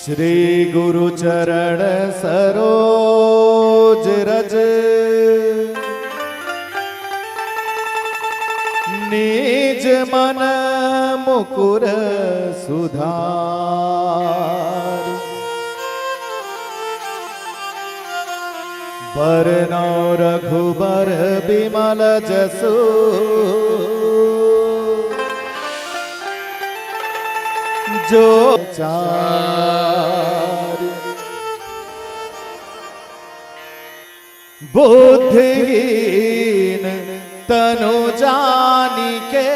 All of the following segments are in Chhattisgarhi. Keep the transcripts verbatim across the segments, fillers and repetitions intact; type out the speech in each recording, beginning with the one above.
श्री गुरु चरण सरोज रज, निज मन मुकुर सुधार। बरनउँ रघुबर बिमल जसु, जो चारि। बुद्धिहीन तनु जानिके,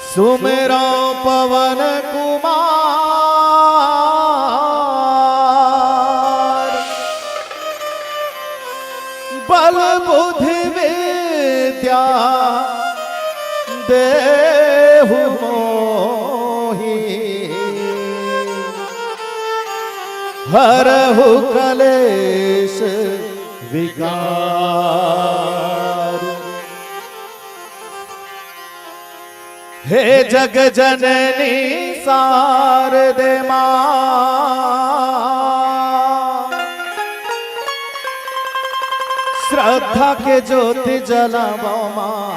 सुमिरउँ पवन कुमार। बल बुद्धि विद्या देहु मोहि, हरहु कलेश विकार। हे जग जननी शारदे माँ, श्रद्धा के ज्योति जलावो माँ।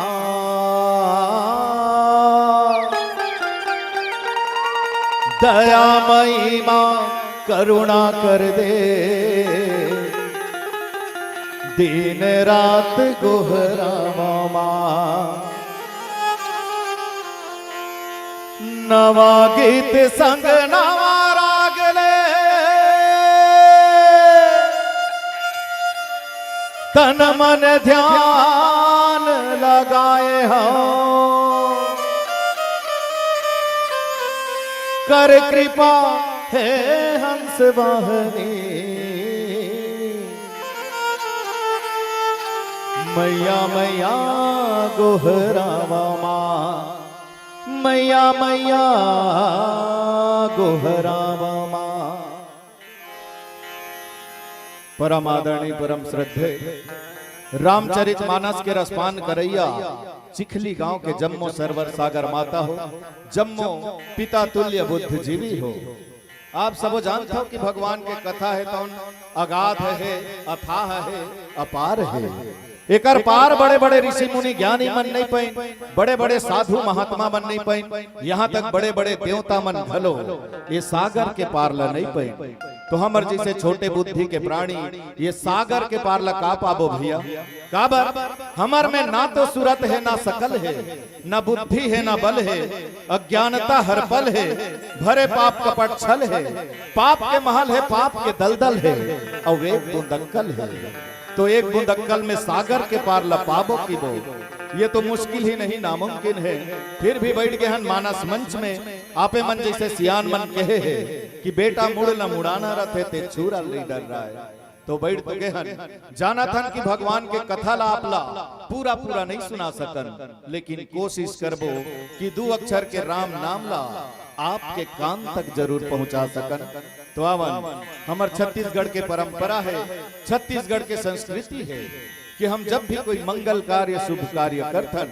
दयामयी माँ करुणा कर दे, दिन रात गोहरावो माँ। नवा गीत संग नवा राग ले, तन मन ध्यान लगाए हँव। कर कृपा हे हंस वाहनी, मैया मैया गोहरावँ माँ, मैया मैया गोहरावँ माँ। परम आदरणीय, परम श्रद्धेय, रामचरित मानस के रसपान करइया चिखली गांव के जम्मो सरवर सागर माता हो, जम्मो पिता तुल्य बुद्धिजीवी हो। आप सबो जानथव कि भगवान के कथा हे तउन अगाध हे, अथाह हे, अपार हे। एकर पार बड़े-बड़े ऋषि मुनि ज्ञानी मन नइ पइन, बड़े-बड़े साधु महात्मा मन नइ पइन, यहाँ तक बड़े-बड़े देवता मन घलो ये सागर के पार ल नइ पइन। तो हमर जइसे छोटे बुद्धि के प्राणी ये सागर के पार ल का पाबो भइया? काबर हमर में ना तो सूरत हे, ना सकल हे, ना बुद्धि हे, ना बल हे, अज्ञानता हर पल हे, भरे पाप कपट छल हे, पाप के महल हे, पाप के दलदल हे, अउ एक बूंद अक्कल हे। तो एक बूंद अक्कल में सागर के पार ल पाबो किबो, ये तो मुश्किल ही नहीं, नामुमकिन हे। फिर भी बइठ गे हन मानस मंच में, आपे मन जइसे सियान मन कहे हे कि बेटा मुड़ ल मुड़ाना रथे, ते छुरा ले डर्राय। तो बइठ तो गे हन, जानत हन कि भगवान के कथा ला आप ला पूरा पूरा नइ सुना सकन, लेकिन कोशिश करबो कि दू अक्षर के राम नाम ला आपके कान तक जरूर पहुंचा सकन। तो आवन, हमर छत्तीसगढ़ के परंपरा हे, छत्तीसगढ़ के संस्कृति हे कि हम जब भी कोई मंगल कार्य, शुभ कार्य करथन,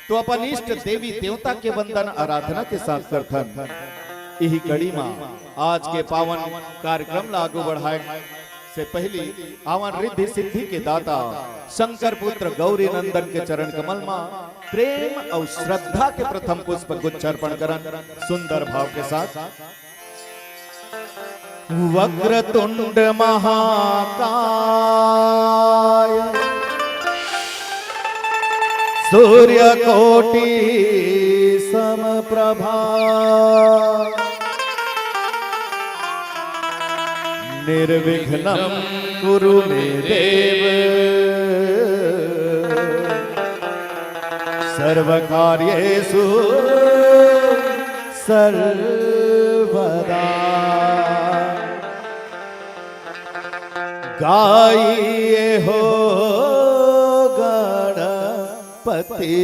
तो अपन इष्ट देवी देवता के वंदन आराधना के साथ करथन। इही कड़ी मा आज के पावन कार्यक्रम ला आगू बढ़ाए से पहिली आवन रिद्धि सिद्धि के दाता शंकर पुत्र गौरी नंदन के चरण कमल मा प्रेम अउ श्रद्धा के प्रथम पुष्प गुच्छ अर्पण करन सुंदर भाव के साथ। वक्रतुंड महाकाय सूर्यकोटि समप्रभा निर्विघ्नं कुरु मे देव सर्वकार्येषु सर्वदा। गाइए हो गणपति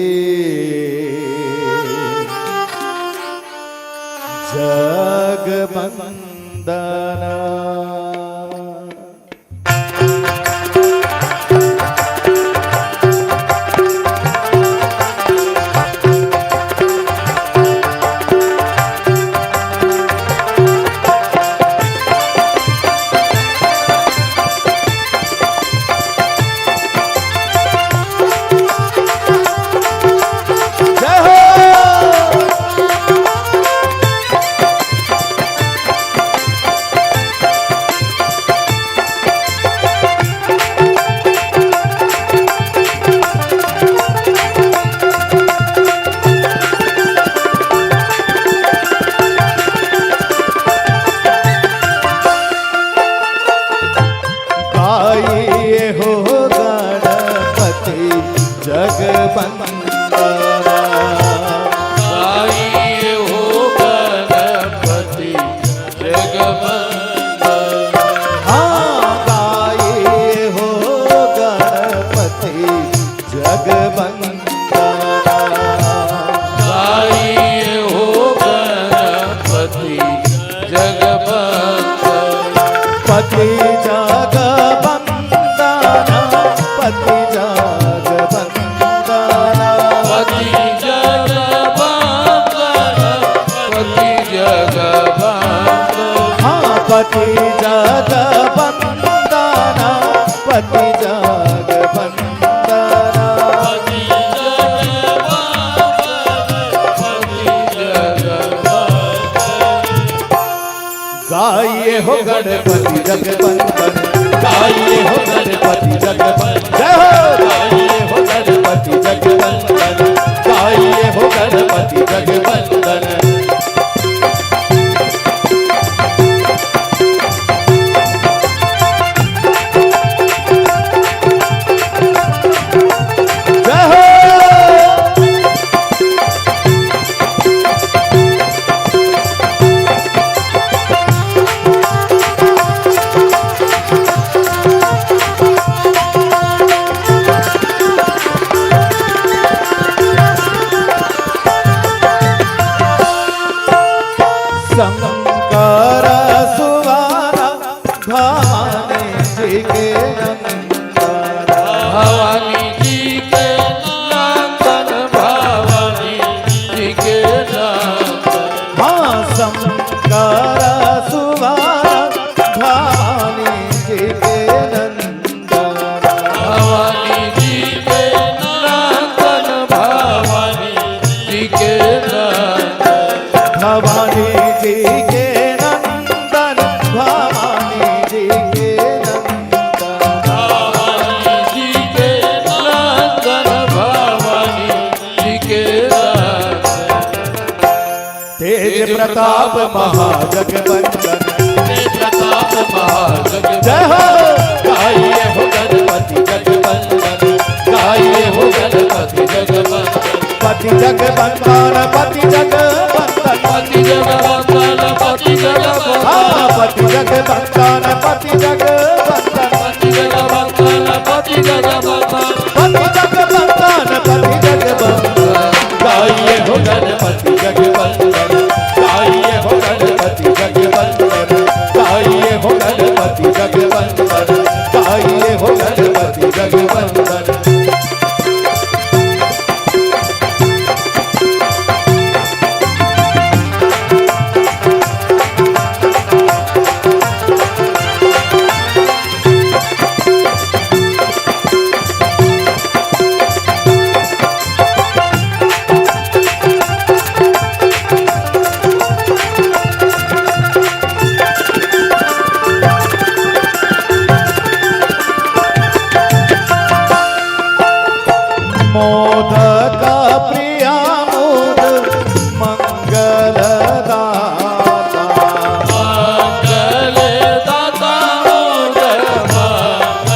जग वंदना। पति जग बंदना, पति जग बंदना। गाइए हो गणपति जग बंदन, गाइए हो गणपति जग बंदन। जय हो। गाइए हो गणपति जग बंदन, गाइए हो गणपति जग बंदन। जय हो। शंकर सुवारा भवानी जी के नंदन। भवानी जी के नंदन, भवानी जी के नंदन। हाँ, शंकर सुवारा भवानी जी के नंदन। भवानी जी के नंदन, भवानी जी के नंदन। भवानी जी के नंदन, भवानी जी के नंदन। भवानी जी के नंदन, भवानी जी के नंदन। तेज प्रताप महाजगबंदन। तेज प्रताप महाजगबंदन। जय हो। गाइए हो गणपति जगबंदन, गाइए हो गणपति जगबंदन। पति जगबंदन, पति जगबंदन। पति जगबंदन, पति जगबंदन। हाँ, पति जगबंदन, पति जगबंदन। पति जगबंदन, पति जगबंदन। पति जगबंदन, पति जगबंदन। गाइए हो गणपति जगबंदन, गाइए हो गणपति जगबंदन, गाइए हो गणपति जगबंदन, गाइए हो गणपति जगबंदन। मोदक प्रिया मोद मंगलदाता। मंगलदाता मोद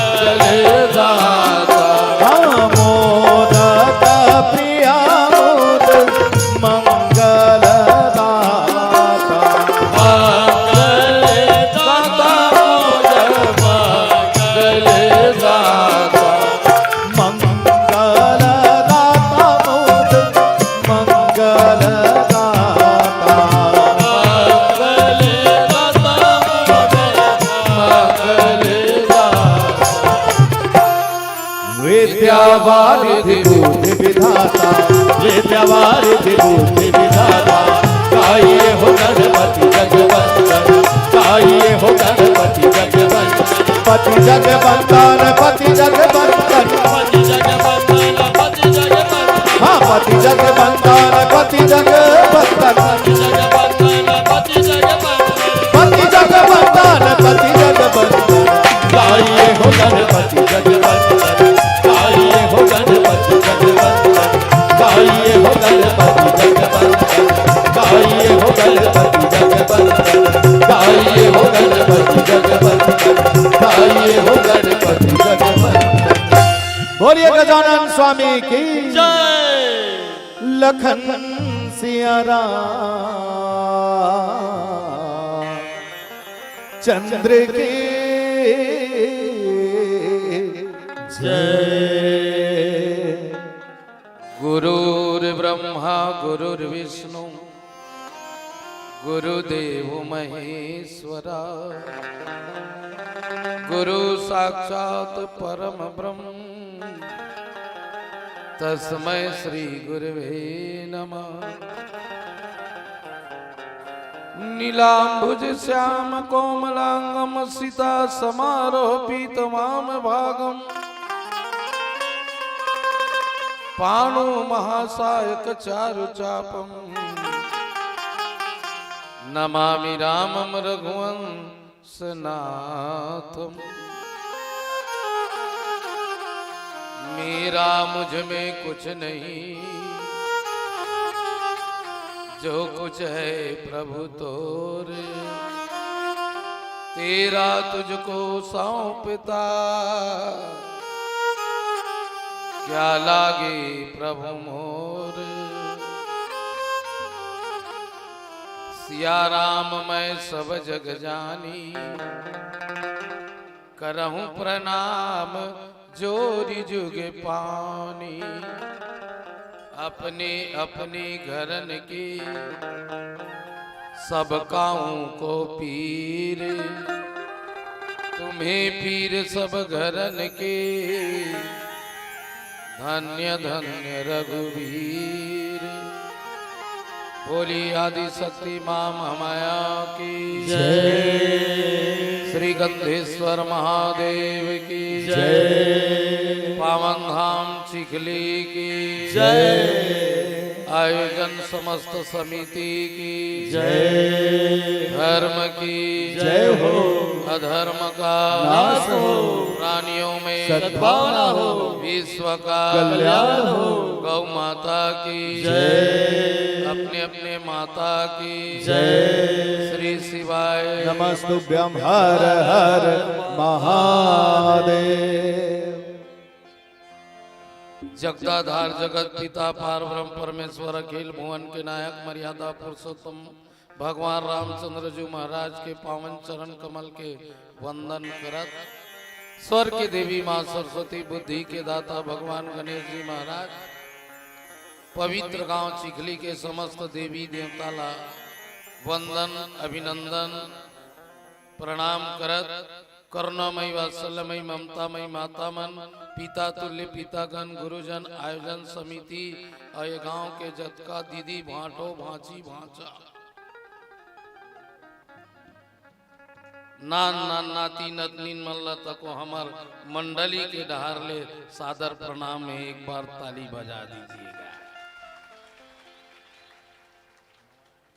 मंगलदाता। हाँ, मोदक प्रिया मोद मंगलदाता। मंगलदाता मोद मंगलदाता। मंगलदाता मोद मंगलदाता। विद्या वारिधि बुद्धि विधाता, विद्या वारिधि बुद्धि विधाता। गाइए हो गणपति जगबंदन, गाइए हो गणपति जगबंदन। पति जगबंदन, पति जगबंदन। पति जगबंदन, पति जगबंदन। हाँ, पति जगबंदन, पति जगबंदन। पति जगबंदन, पति जगबंदन। पति जगबंदन, पति जगबंदन। गाइए हो गणपति जगबंदन, गाइए हो गणपति जगबंदन, गाइए हो गणपति जगबंदन, गाइए हो गणपति जगबंदन, गाइए हो गणपति जगबंदन, गाइए हो गणपति जगबंदन। बोलिए गजानन स्वामी की जय। लखन सिया राम चंद्र की जय। गुरुर्ब्रह्मा गुरुर्विष्णु गुरुदेव महेश्वरा। गुरु साक्षात परम ब्रह्म तस्मै श्री गुरुवे नमः। नीलाम्बुज श्याम कोमलांगम सीता समारोह पीतवाम भागम। पाणु महासायक चारु चापम। नमामि रामम रघुवंश सनातन। मेरा मुझ में कुछ नहीं, जो कुछ है प्रभु तोरे। तेरा तुझको सौंपता, क्या लागे प्रभु मोरे। सिया राम मैं सब जग जानी, करहूँ प्रणाम जोरि जुग पानी। अपने अपने घरन के सब काहू को पीर, तुम्हें पीर सब घरन के, धन्य धन्य रघुवीर। बोली आदि शक्ति माँ महामाया की जय। श्री गंधेश्वर महादेव की जय। पावन धाम चिखली की जय। आयोजन समस्त समिति की जय। धर्म की जय हो। अधर्म का नाश हो। प्राणियों में सद्भावना हो। विश्व का कल्याण हो। गौ माता की जय। अपने अपने माता की जय। श्री शिवाय नमस्तुभ्यं हर हर महादेव। जगदाधार जगत पिता पार ब्रह्म परमेश्वर अखिल भुवन के नायक मर्यादा पुरुषोत्तम भगवान रामचंद्र जी महाराज के पावन चरण कमल के वंदन करत, स्वर के देवी माँ सरस्वती, बुद्धि के दाता भगवान गणेश जी महाराज, पवित्र गांव चिखली के समस्त देवी देवता ला वंदन, अभिनंदन, प्रणाम करत, करुणामयी वात्सल्यमयी ममतामयी माता मन, पिता तुल्य पितागण, गुरुजन, आयोजन समिति अउ ये गांव के जतका दीदी, भांटो, भांची, भांचा, नान नान नाती नतनीन मन ल तको हमर मंडली के डहार ले सादर प्रणाम हे। एक बार ताली बजा दीजिएगा।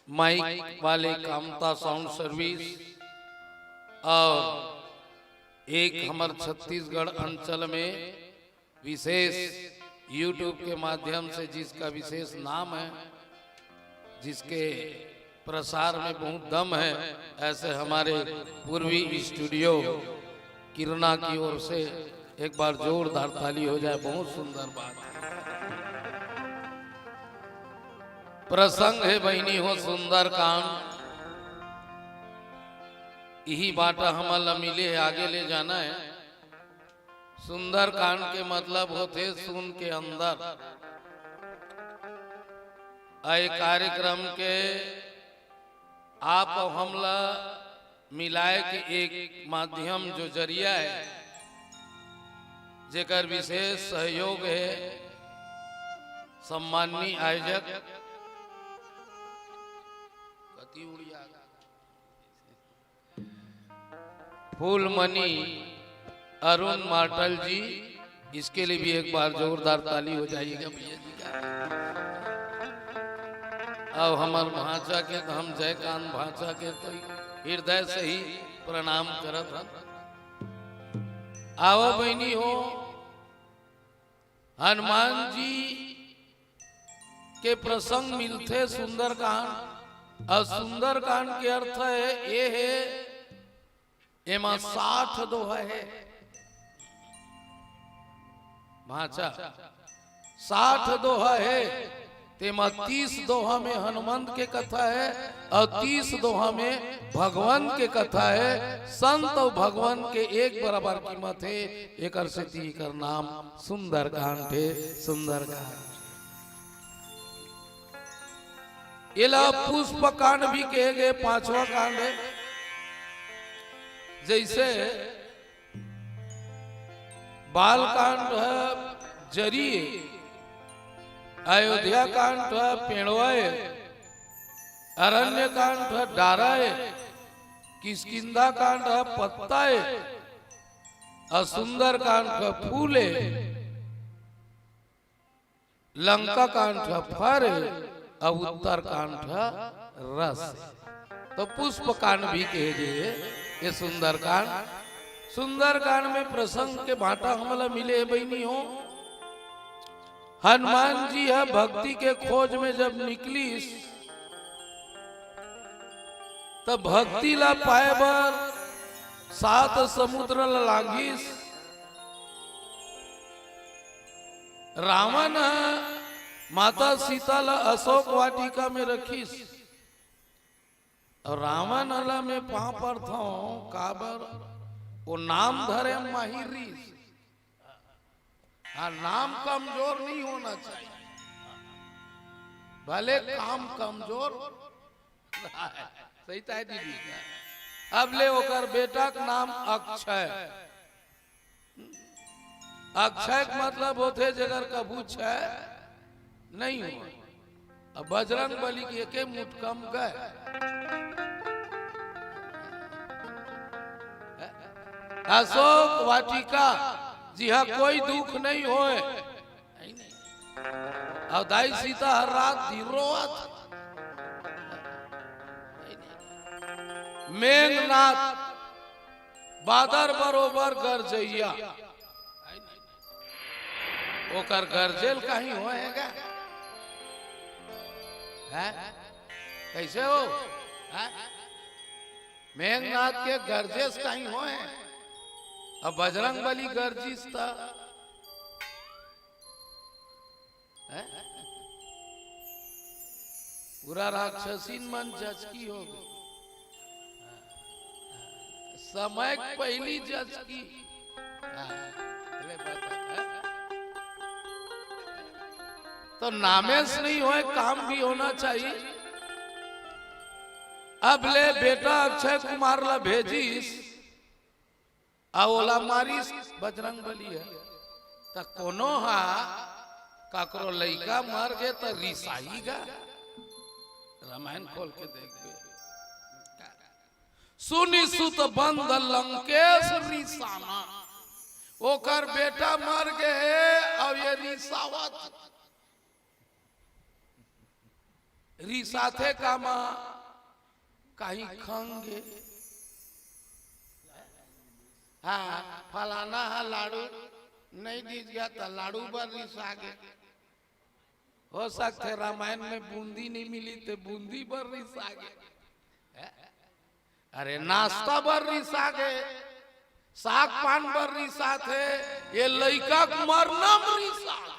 माइक वाले कामता साउंड सर्विस और एक हमर छत्तीसगढ़ अंचल में विशेष YouTube के माध्यम से जिसका विशेष नाम है, जिसके प्रसार में बहुत दम है, ऐसे हमारे पूर्वी स्टूडियो किरना की ओर से एक बार जोरदार ताली हो जाए। बहुत सुंदर बात है। प्रसंग है बहिनी हो सुंदरकांड, इही बाटा हमन ला मिले हे, आगे ले जाना है। सुंदरकांड के मतलब होथे सुन के अंदर। ए कार्यक्रम के आप अउ हमला मिलाए के एक माध्यम जो जरिया है, जेकर विशेष सहयोग है सम्माननीय आयोजक कति उड़िया फूलमणि अरुण मार्टल जी, इसके लिए भी एक बार जोरदार ताली हो जाइएगा भैया जी का। अब हमर भांचा के तो हम जयकांत भांचा के तो हृदय से ही प्रणाम करत हन। आओ बहिनी हो, हनुमान जी के प्रसंग मिलथे सुंदरकांड। अउ सुंदरकांड के अर्थ है, ये है, एमा साठ दोहा है। भांचा, साठ दोहा है, तेमा तीस दोहा में हनुमंत के कथा है अउ तीस दोहा में भगवंत के कथा है। संत अउ भगवंत के एक बराबर कीमत है, एकर सेती एकर नाम सुंदरकांड है। सुंदरकांड एला पुष्प कांड भी कहे गए, पांचवा कांड है। जैसे बाल कांड है जरिए, अयोध्या कांड है पेड़वाए, अरण्य कांड ह डारा ए, किष्किंधा कांड ह पत्ता ए, अउ सुंदर कांड ह फूल ए, लंका कांड ह फर ए, अउ उत्तर कांड ह रस ए। तो पुष्प कांड भी कहे जे ये सुंदर कांड। सुंदर कांड में प्रसंग के भांटा हमला मिले हे बहिनी हो। हनुमान जी ह भक्ति के खोज में जब निकलिस, त भक्ति ला पाए बर सात समुद्र ला लांघिस। रावण ह माता सीता ला अशोक वाटिका में रखिस। अउ रावण ला मैं पांव परथंव, काबर वो नाम धरे माहिर रिहिस। हाँ, नाम कमजोर नहीं होना चाहिए, भले काम कमजोर। सही ताय दीदी। अब ले ओकर बेटा के नाम अक्षय। अक्षय के मतलब होथे जेकर कभू क्षय नहीं हो। अब बजरंग बली के एके मुठ कम गए। अशोक वाटिका, जिहां कोई दुख नहीं होए। अउ दाई सीता हर रात दिन रोवत। मेघनाथ बादर बरोबर गरजइया। ओकर गरजेल कहीं होए हे गा? हैं? कैसे हो? हैं? मेघनाथ के गरजेस कहीं होए? अब बजरंग बली गरजिस त, हैं? पूरा राक्षसीन मन जचकी हो गई। समय के पहली जचकी। हाँ, ले बता, हाँ? तो नामेस नहीं होए, काम भी होना चाहिए। अब ले बेटा अक्षय कुमार ला भेजिस, अउ ओला मारिस बजरंग बली ह। त कोनो हा काकरो लइका मर गे त रिसाही गा। रामायण खोल के देखबे। सुनि सुत बंद लंकेश रिसाना। ओकर बेटा मर गे हे, अउ ये रिसावत। रिसाथे कामा, कहीं खंगे। हाँ, फलाना हा लाड़ू नहीं दीज गया त लाड़ू बर रिसा गे। हो सकथे रामायण में बूंदी नहीं मिली ते बूंदी बर रिसा गे। अरे नाश्ता बर रिसा गे, साग पान बर रिसाथे, ये लइका के मरना म रिसा गे।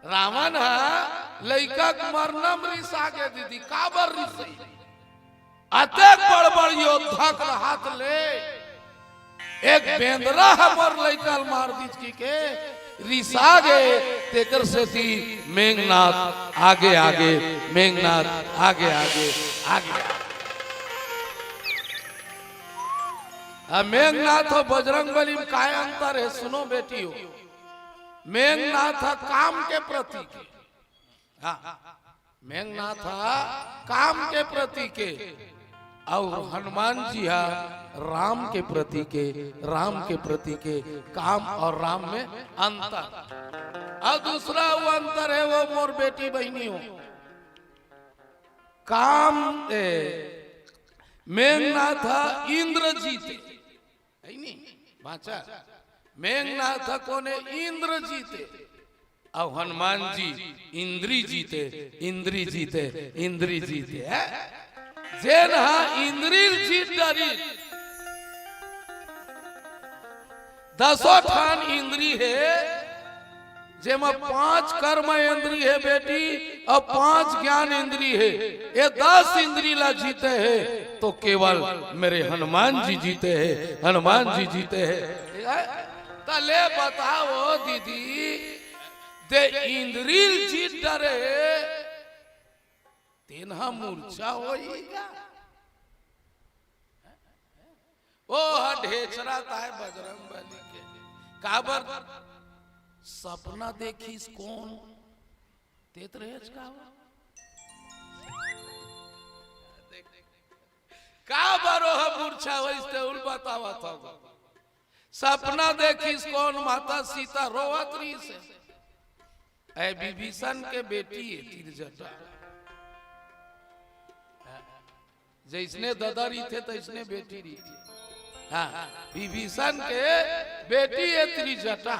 रावण ह लइका के मरना म रिसा गे दीदी, काबर रिसई? अतेक बड़ बड़ योद्धा के रहत ले एक बेंदरा ह मोर लइका ल मार दीस कहिके रिसा गे, तेकर सेती मेघनाथ आगे आगे, मेघनाथ आगे आगे, आगे आगे। अब मेघनाथ अउ बजरंग बली में काय अंतर हे, सुनो बेटी हो। मेघनाथ ह काम के प्रतीक हे। हाँ, मेघनाथ ह काम के प्रतीक हे, अउ हनुमान जी ह राम के प्रतीक हे। राम के प्रतीक हे, काम अउ राम में अंतर। अउ दूसरा वो अंतर हे, वो मोर बेटी बहिनी हो, काम, ए, मेघनाथ ह इंद्र जीत हे, हे नी? बाचा। मेघनाथ ह कोन हे? इंद्र जीत हे। अउ हनुमान जी इंद्री जीत हे, इंद्री जीत हे, इंद्री जीत हे, हैं? जेन ह इंद्री ल जीत डरिस। दसों ठान इंद्री हे, जेमा पांच कर्म इंद्री हे बेटी, अउ पांच ज्ञान इंद्री हे। ये दस इंद्री ला जीते हे, तो केवल मेरे हनुमान जी जीते हे, हनुमान जी जीते हे। त ले बताओ दीदी, दे इंद्री ल जीत डरे, तेन ह मूर्छा होही गा? ओ ह ढेचरा ताय बजरंग बली के। काबर? सपना देखिस कोन? तेत रहेच का? काबर ओह मूर्छा होइस ते उल बतावत हव। सपना देखिस कोन? माता सीता रोवत रहिस हे। ए विभीषण के बेटी हे तिरजटा। जइसने ददा रहिथे तइसने बेटी रहिथे। हाँ, विभीषण के बेटी हे तिरजटा।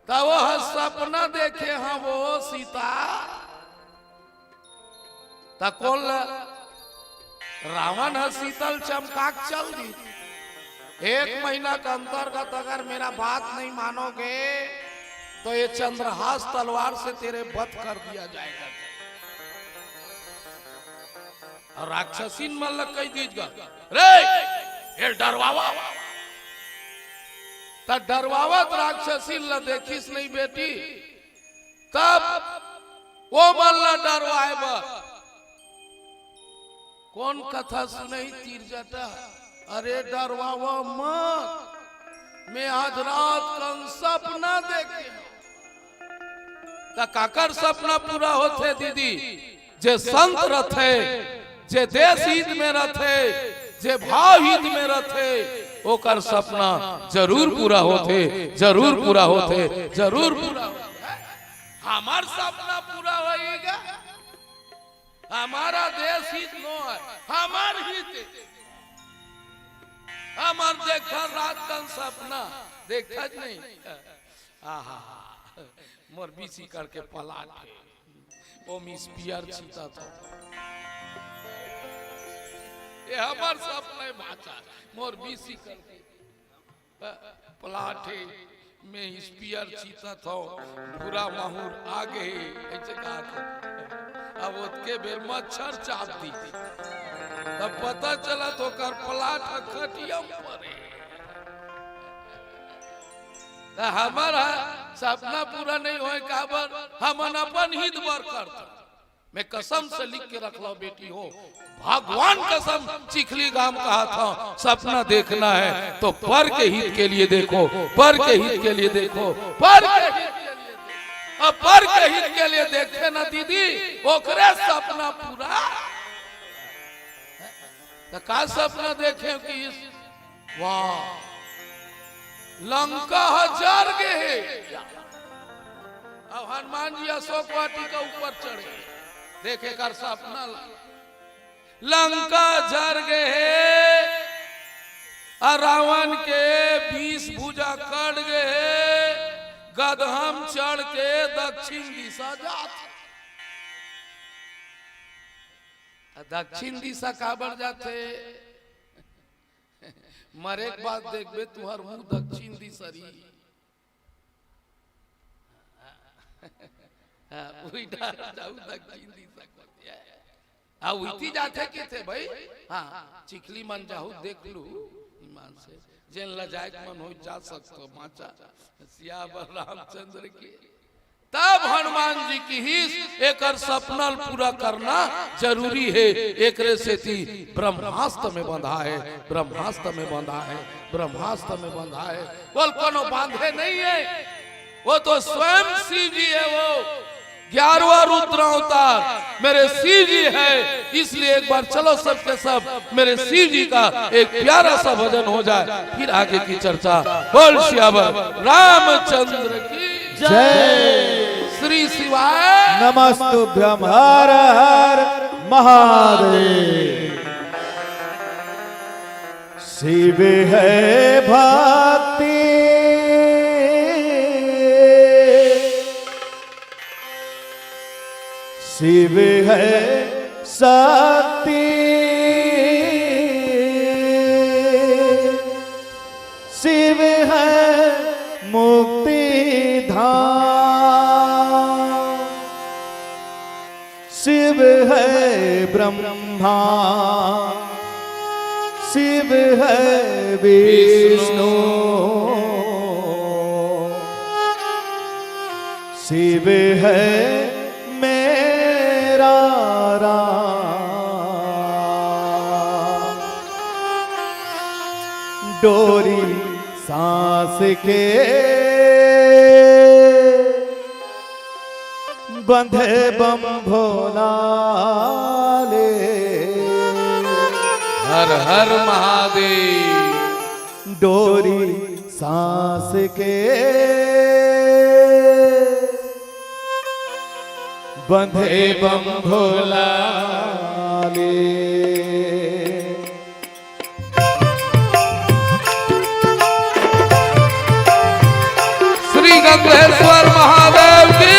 त ओह सपना देखे हव वो सीता। त कोन ल? रावण ह सीता ल चमका के चल दिस। एक महीना के अंतर्गत अगर मेरा बात नहीं मानोगे तो ये चंद्रहास तलवार से तेरे वध कर दिया जाएगा। अउ राक्षसीन मन ल कहि दिस गा, रे, ये डरवावा। त डरवावत राक्षसीन ल देखिस नहीं बेटी, तब ओमन ल डरवाए बर कोन कथा सुनही? तिरजटा। अरे डरवावा मत, मैं आज रात कन सपना देखे हव। त काकर सपना पूरा होथे दीदी? जे संत रथे, जे देश हित में रथे, जे भाव हित में रथे, ओकर सपना जरूर पूरा होथे, जरूर पूरा होथे, जरूर पूरा होथे। हमर सपना पूरा होही गा। हमारा देश हित नो हे, हमर हित हे। हमर देखथन रात कन सपना, देखथच नहीं। आहा, मोर बीस एकड़ के प्लाट हे, ओम स्पीयर छींचत हव। ये हमर सपना हे बाचा, मोर बीस एकड़ के प्लाट हे, मैं स्पीयर छींचत हव, भूरा माहुर आ गे हे, अइसे कहत हे। अब ओतके बेर मच्छर चाब दिस, तब पता चलत ओकर प्लाट ह खटिया म परे। त हमर ह सपना पूरा नहीं होय, काबर? हमन अपन हित बर करथन। मैं कसम से लिख के रख लव बेटी हो, भगवान कसम, चिखली गांव कहा था, सपना देखना है तो पर के हित के लिए देखो, पर के हित के लिए देखो, पर के हित के लिए देखो। अब पर के हित के लिए देखे ना दीदी, ओकरे सपना पूरा। त का सपना देखे कि इस, वाह, लंका ह जर गे हे। अब हनुमान जी अशोक वाटिका ऊपर चढ़े, देखे कर सपना ला। लंका जर गे हे, अउ रावण के बीस भुजा कट गे हे, गदहा म चढ़ के दक्षिण दिशा जात। अउ दक्षिण दिशा काबर जाथे? मरे के बाद देखबे, तुंहर मुंह दक्षिण दिशा रही। हाँ, उही डहर जाहू दक्षिण दिशा कोती। हाँ, उहिती जाथे कथे भाई। हाँ, चिखली मन जाहू देख लू ईमान से। जेन ल जाए के मन होही जा सकथो, बाचा। सियावर रामचंद्र की। तब हनुमान जी किहिस, एकर सपना ल पूरा करना जरूरी हे, एकरे सेती ब्रह्मास्त्र में बंधा हे, ब्रह्मास्त्र में बंधा हे, ब्रह्मास्त्र में बंधा हे। बोल, कोनो बांधे नहीं हे, वो तो स्वयं शिव जी हे, वो ग्यारहवाँ रुद्र अवतार मेरे शिव जी हे। इसलिए एक बार चलो सबके सब मेरे शिव जी का एक प्यारा सा भजन हो जाए, फिर आगे की चर्चा। बोल सियावर रामचंद्र की जय। श्री शिवाय। नमस्तुभ्यं हर हर महादेव। शिव है भक्ति, शिव है शक्ति, शिव है मुक्ति धाम। शिव है ब्रह्मा, शिव है विष्णु, शिव है मेरा राम। डोरी सांस के बंधे बम भोला ले। हर हर महादेव। डोरी सांस के बंधे बम भोला ले। श्री गंधेश्वर महादेव की।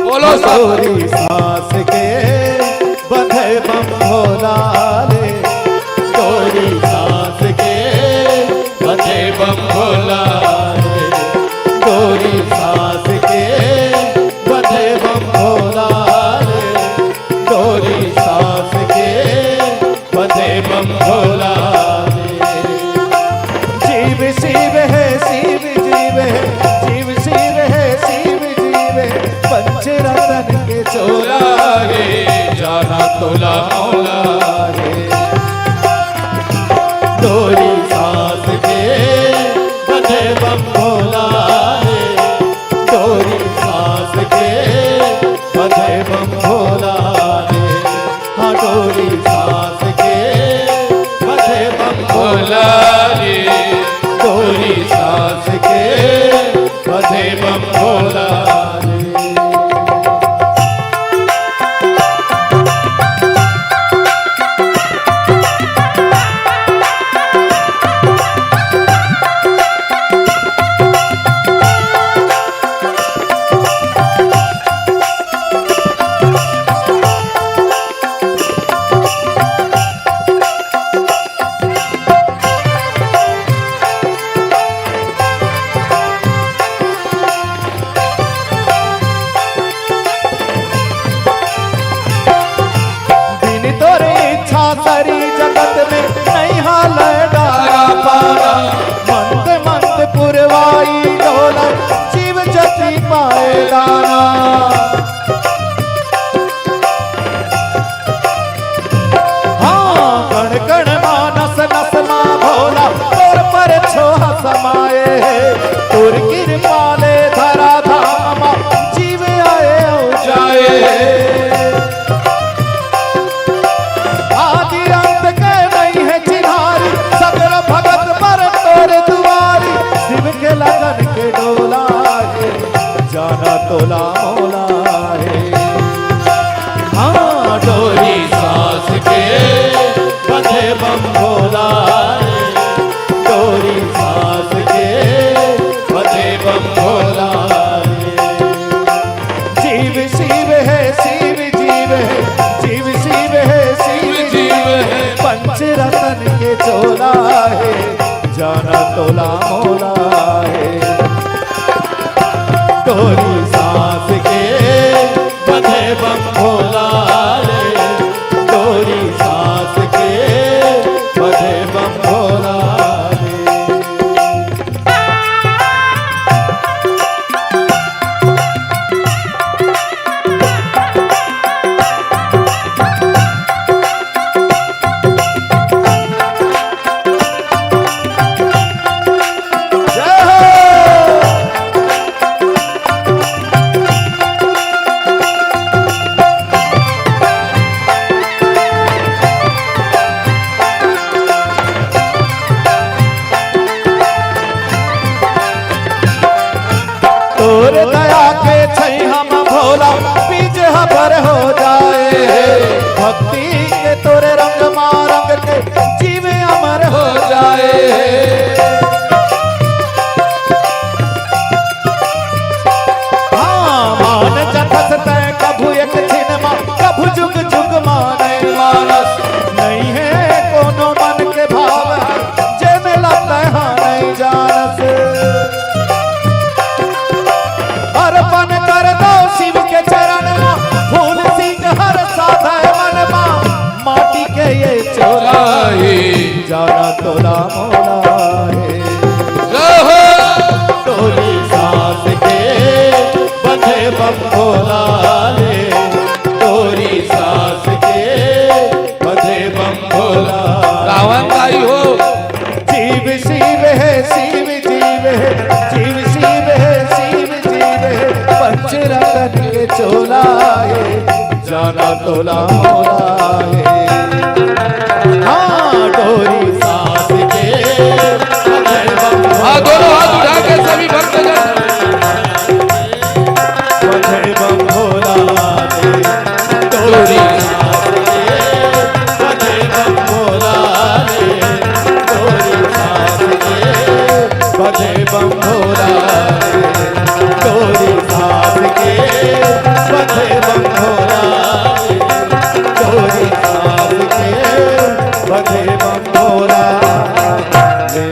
बोलो सब। डोरी सांस के बंधे बम भोला रे, डोरी सांस के बंधे बम भोला रे, डोरी सांस के बंधे बम भोला रे, डोरी सांस के बंधे बम भोला रे। जीव शिव है, शिव जीव है, जीव शिव है, शिव जीव है, पंच रतन के चोला रे, जाना तोला मोला रे। डोरी सांस के बंधे बम भोला रे, डोरी सांस के बंधे बम भोला रे, हाँ डोरी सांस के बंधे बम भोला रे, डोरी सांस के बंधे बम भोला रे। बिन तोरे इच्छा सरी जगत में नहीं हाल डारा पारा। मंद मंद पुरवाई डोला जीव जति पाए दाना। हाँ, कण कण मा नस नस मा भोला, तोर पर छोह समाए हे। तोर किरपा ले धरा धाम मा, जीव आए अउ जाए हे। आदि अंत के नहीं हे चिन्हारी, सगरो भगत बर तोर दुआरी। शिव के लगन के डोला हे, जाना तोला मोला हे। हाँ, डोरी सांस के बंधे बम भोला रे, डोरी सांस के बंधे बम भोला रे। जीव शिव है, शिव जीव है, जीव शिव है, शिव जीव है, पंच रतन के चोला हे, जाना तोला मोला हे। डोरी सांस के बंधे बम भोला रे, डोरी सांस के बंधे बम भोला रे। तोर दया के छैहा म भोला, बीज हबर हो जाए हे। भक्ति के तोरे रंग मा रंग के, जीव अमर हो जाए हे। हाँ, मान जथस तैं कभू एक छिन मा, कभू जुग जुग माने मानस। नहीं हे कोनो मन के भाव, जे मिला तैं हा नहीं जानस। अर्पण कर दो शिव के चरण मा, फूल सिंह हर साधे मन मा, माटी के ये चोला हे, जाना तोला मोला हे। भोला रे, तोरी सास के बधे बम भोला। रावण दाई हो। जीव शिव है, शिव जीव है, जीव शिव है, शिव जीव है, पंच रतन के चोला है, जाना तोला मोला है। हाँ, डोरी सास के बधे बम भोला। हाँ, दोनों हाथ उठा के सभी भक्तजन। बधे बम भोला रे, तोरी सास के, बधे बम भोला रे, तोरी सास के, बधे बम भोला रे, तोरी सास के, बधे बम भोला रे, तोरी सास के, बधे बम भोला रे।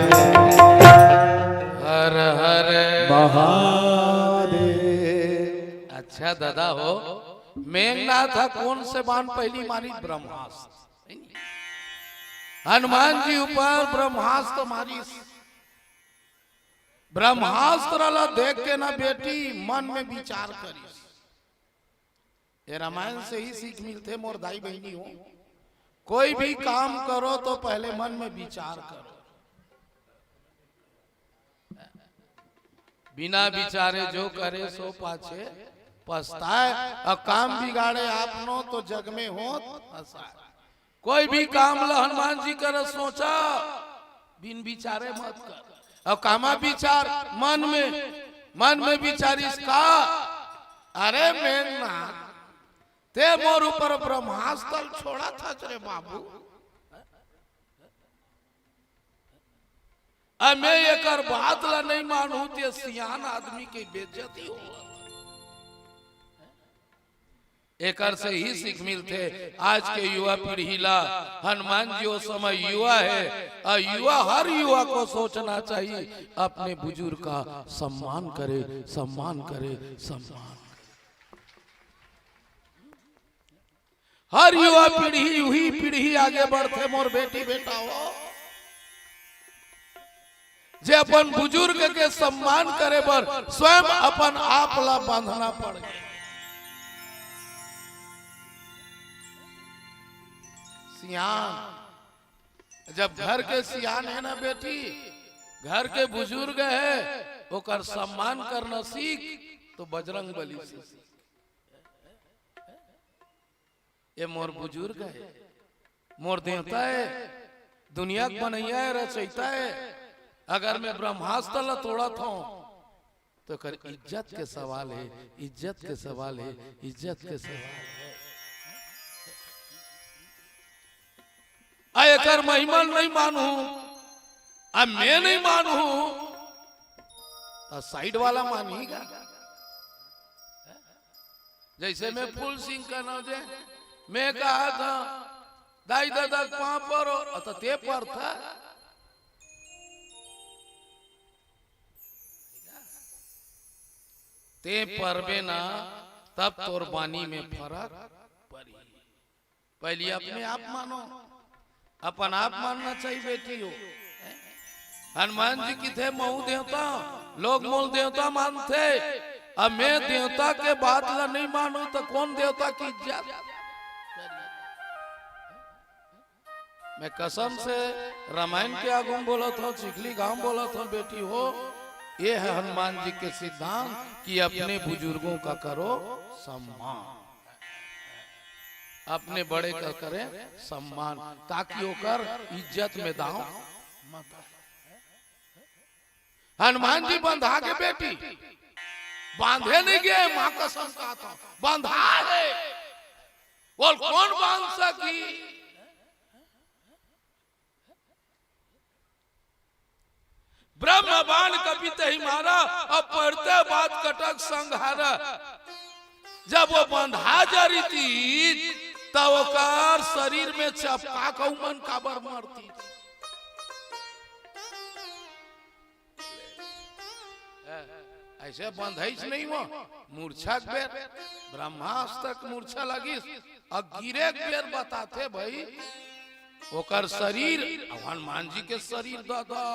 हर हर महादेव। अच्छा दादा हो, मेघनाथ ह कोन से बाण पहिली मारिस? ब्रह्मास्त्र। हनुमान जी ऊपर ब्रह्मास्त्र मारिस। ब्रह्मास्त्र ला देख के ना बेटी मन में विचार करिस। ये रामायण से ही सीख मिलथे मोर दाई बहिनी हो, कोई भी काम करो तो पहले मन में विचार करो। बिना विचारे जो करे सो पाछे पछताए, अउ काम बिगाड़े आपनो तो जग में होत हंसाए। कोई भी काम ल हनुमान जी कर सोचा, बिन विचारे मत कर। अउ कामा विचार मन में, मन में विचारिस का, अरे मेघनाथ, ते मोर ऊपर ब्रह्मास्त्र छोड़ा था रे बाबू। अब मैं एकर बात ला नहीं मानूं, ते सियान आदमी के बेइज्जती होवत। एकर से ही सीख मिलथे आज के युवा पीढ़ी ला। हनुमान जी ओ समय युवा हे, अउ युवा, हर युवा को सोचना चाहिए, अपने बुजुर्ग का सम्मान करे, सम्मान करे, सम्मान करे। हर युवा पीढ़ी, उही पीढ़ी आगे बढ़थे, मोर बेटी बेटा हो, जे अपन बुजुर्ग के सम्मान करे बर स्वयं अपन आप ला बांधना पड़ गे। सियान, जब घर के सियान हे ना बेटी, घर के बुजुर्ग हे, ओकर सम्मान करना सीख, तो बजरंग बली से सीख। ये मोर बुजुर्ग हे, मोर देवता हे, दुनिया के बनैया हे, रचैता हे। अगर मैं ब्रह्मास्त्र ला तोड़त हूं, तो एकर इज्जत के सवाल हे, इज्जत के सवाल हे, इज्जत के सवाल हे। आ एकर महिमा नहीं मानू, आ मैं नहीं मानू, तो साइड वाला मानही का? जैसे मैं फूल सिंह का नाम जे, मैं कहा था, दाई दादा के पांव परो, अ, तो ते परथा। ते परबे ना, तब तोर बानी में फरक परी। पहली अपने आप मानो, अपन आप मानना चाहिए बेटी हो। हनुमान जी किथे महू देवता, लोग मोल देवता मानथे। अब मैं देवता के बात ला नहीं मानू तो कौन देवता की इज्जत? मैं कसम से रामायण के आगू में बोलत हूँ, चिखली गांव बोलत हूँ, बेटी हो, ये है हनुमान जी के सिद्धांत कि अपने बुजुर्गों का करो सम्मान, अपने बड़े का करें सम्मान, ताकि ओकर इज्जत में दांव मत आए। हनुमान जी बंधा के बेटी, बांधे नहीं गए, माँ कसम का था, बंधा है। बोल, कौन बांध सकी? ब्रह्म बाण कपित ही मारा, अब पड़ते बात कटक संहारा। जब वो बंधा जरी थी, तब ओकर शरीर में चपका के मन काबर मरती। ऐसे बंधइस नहीं वो, मूर्छा के बेर, ब्रह्मास्त्र के मूर्छा लगिस, अउ गिरे के बेर बताथे भाई, ओकर शरीर, अउ हनुमान जी के शरीर दादा।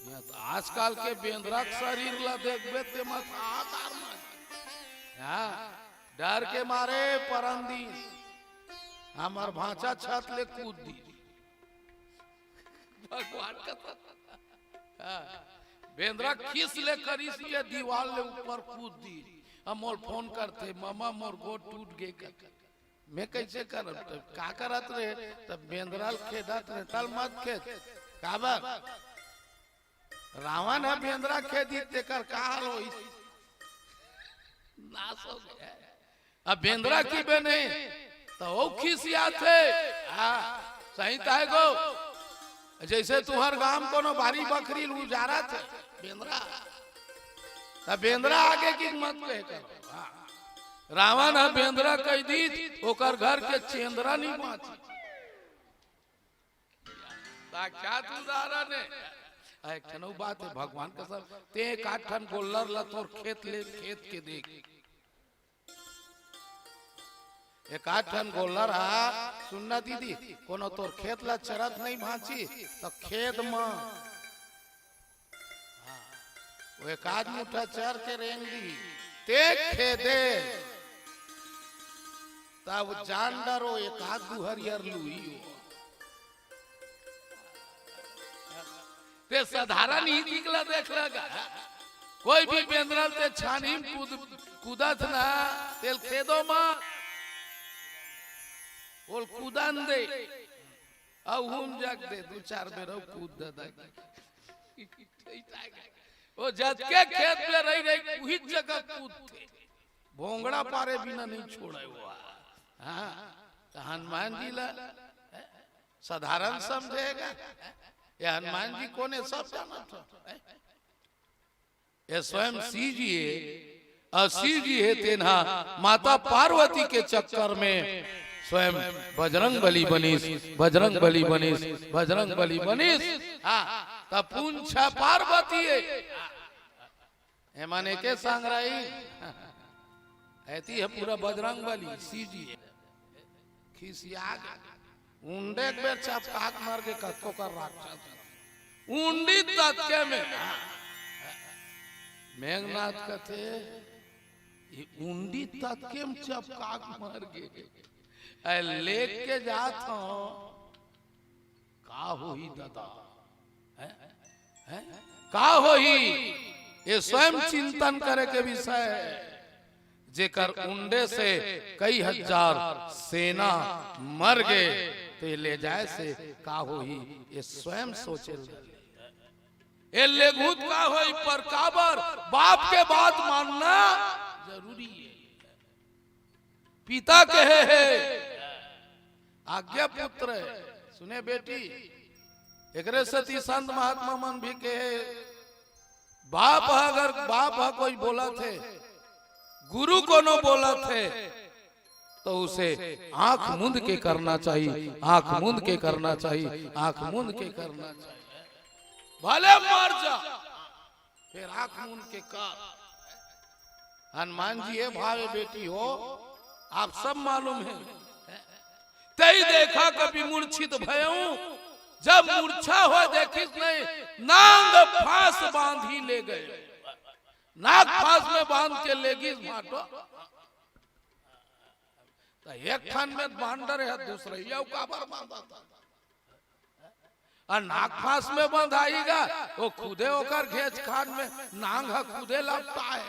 ये तो आजकल के बेंदरा के शरीर ला देखबे ते मत हाथ आर मार। हाँ, डर के मारे परन दिन हमर भांचा छत ले कूद दी। भगवान का, हाँ, बेंदरा खीस ले करिस के दीवाल ले ऊपर कूद दी। अब मोर फोन करथे, "मामा, मोर गोड़ टूट गे।" कर, मैं कैसे करब? तब का करत रहे? तब बेंदरा ल खेदत रहे, "तल मत खेद।" काबर? रावण ह बेंदरा खेदी, तेकर का हाल होई? नाश हो गया। अब बेंदरा की बे नहीं, तो वो खिसियाथे। हाँ, सही ताय गो। जैसे तुहर गांव कोनो बारी बखरी ल उजारथे, बेंदरा। त बेंदरा आगे की मत कहे करो। हाँ। रावण ह बेंदरा कह दी, ओकर घर के चेंदरा नहीं बांची। साक्षात उदाहरण है। आ, एक ठन अउ बात है, भगवान कसम, ते एक आध ठन गोल्लर ला तोर खेत ले, खेत के देख। एक आध ठन गोल्लर हा, सुनना दीदी, कोनो तोर खेत ला चरत नहीं भांची, त खेत म, हाँ, वो एक आध मुठा चर के रेंग दी, ते खेदे, तब जान डरो एक आध दू हरियर लुई हो। ते साधारण ही निकला देख लगा। कोई भी बेंदरा ते छानी में कूद, कूदत ना, तेल खेदो मा। बोल कूदन दे। अब हम जाग दे, दू चार बेर अउ कूद दे। वो जतके खेत में रही रही, वही जगह कूदथे। भोंगड़ा पारे बिना नहीं छोड़े हुआ। हाँ, तो हनुमान जी ला साधारण समझेगा? ये हनुमान जी कौन है, सब जानत हो। ये स्वयं शिव जी है, और शिव जी है तेना माता पार्वती के चक्कर में स्वयं बजरंग बली बनिस, बजरंग बली बनिस, बजरंग बली बनिस। हाँ, तब पूंछा पार्वती है। एमन एके संग रही। ऐती है पूरा बजरंग बली, शिव जी है। खिसिया गे। उंडे एक बेर चपकाक मर गे कतको कर राक्षस। उंडी ततके में। मेघनाथ कथे, "ये उंडी ततके में चपकाक मर गे।" ऐ लेके जात हूँ। का होही दादा? हैं? हैं? का होही? ये स्वयं चिंतन करे के विषय है। जेकर उंडे से कई हजार सेना मर गे, ते ले जाए से का होही? ये स्वयं सोचे ल। ये लेगुत का होही? पर काबर बाप के बात मानना जरूरी है। पिता कहे हे, आज्ञा पुत्र है। सुने बेटी, एकरे सेती संत महात्मा मन भी कहे, बाप ह अगर, बाप ह कोई बोलत हे, गुरु कोनो बोलत हे, तो उसे आंख मूंद के करना चाहिए, आंख मूंद के करना चाहिए, आंख मूंद के करना चाहिए। भले मर जा, फिर आंख मूंद के कर। हनुमान जी, ये भावे बेटी हो, आप सब मालूम है। तेई देखा कपि मूर्छित भयउ, जब मूर्छा होय देखिस नहीं, नांग फांस बांधी ले गए। नाग फांस में बांध के ले गिस भाटो। तो एक ठन में बांध डरे है, दूसरे ये काबर बांधा था? अउ नाग फांस में बंधाही गा, वो खुदे ओकर घेंच खान में नांग ह खुदे लपटा है।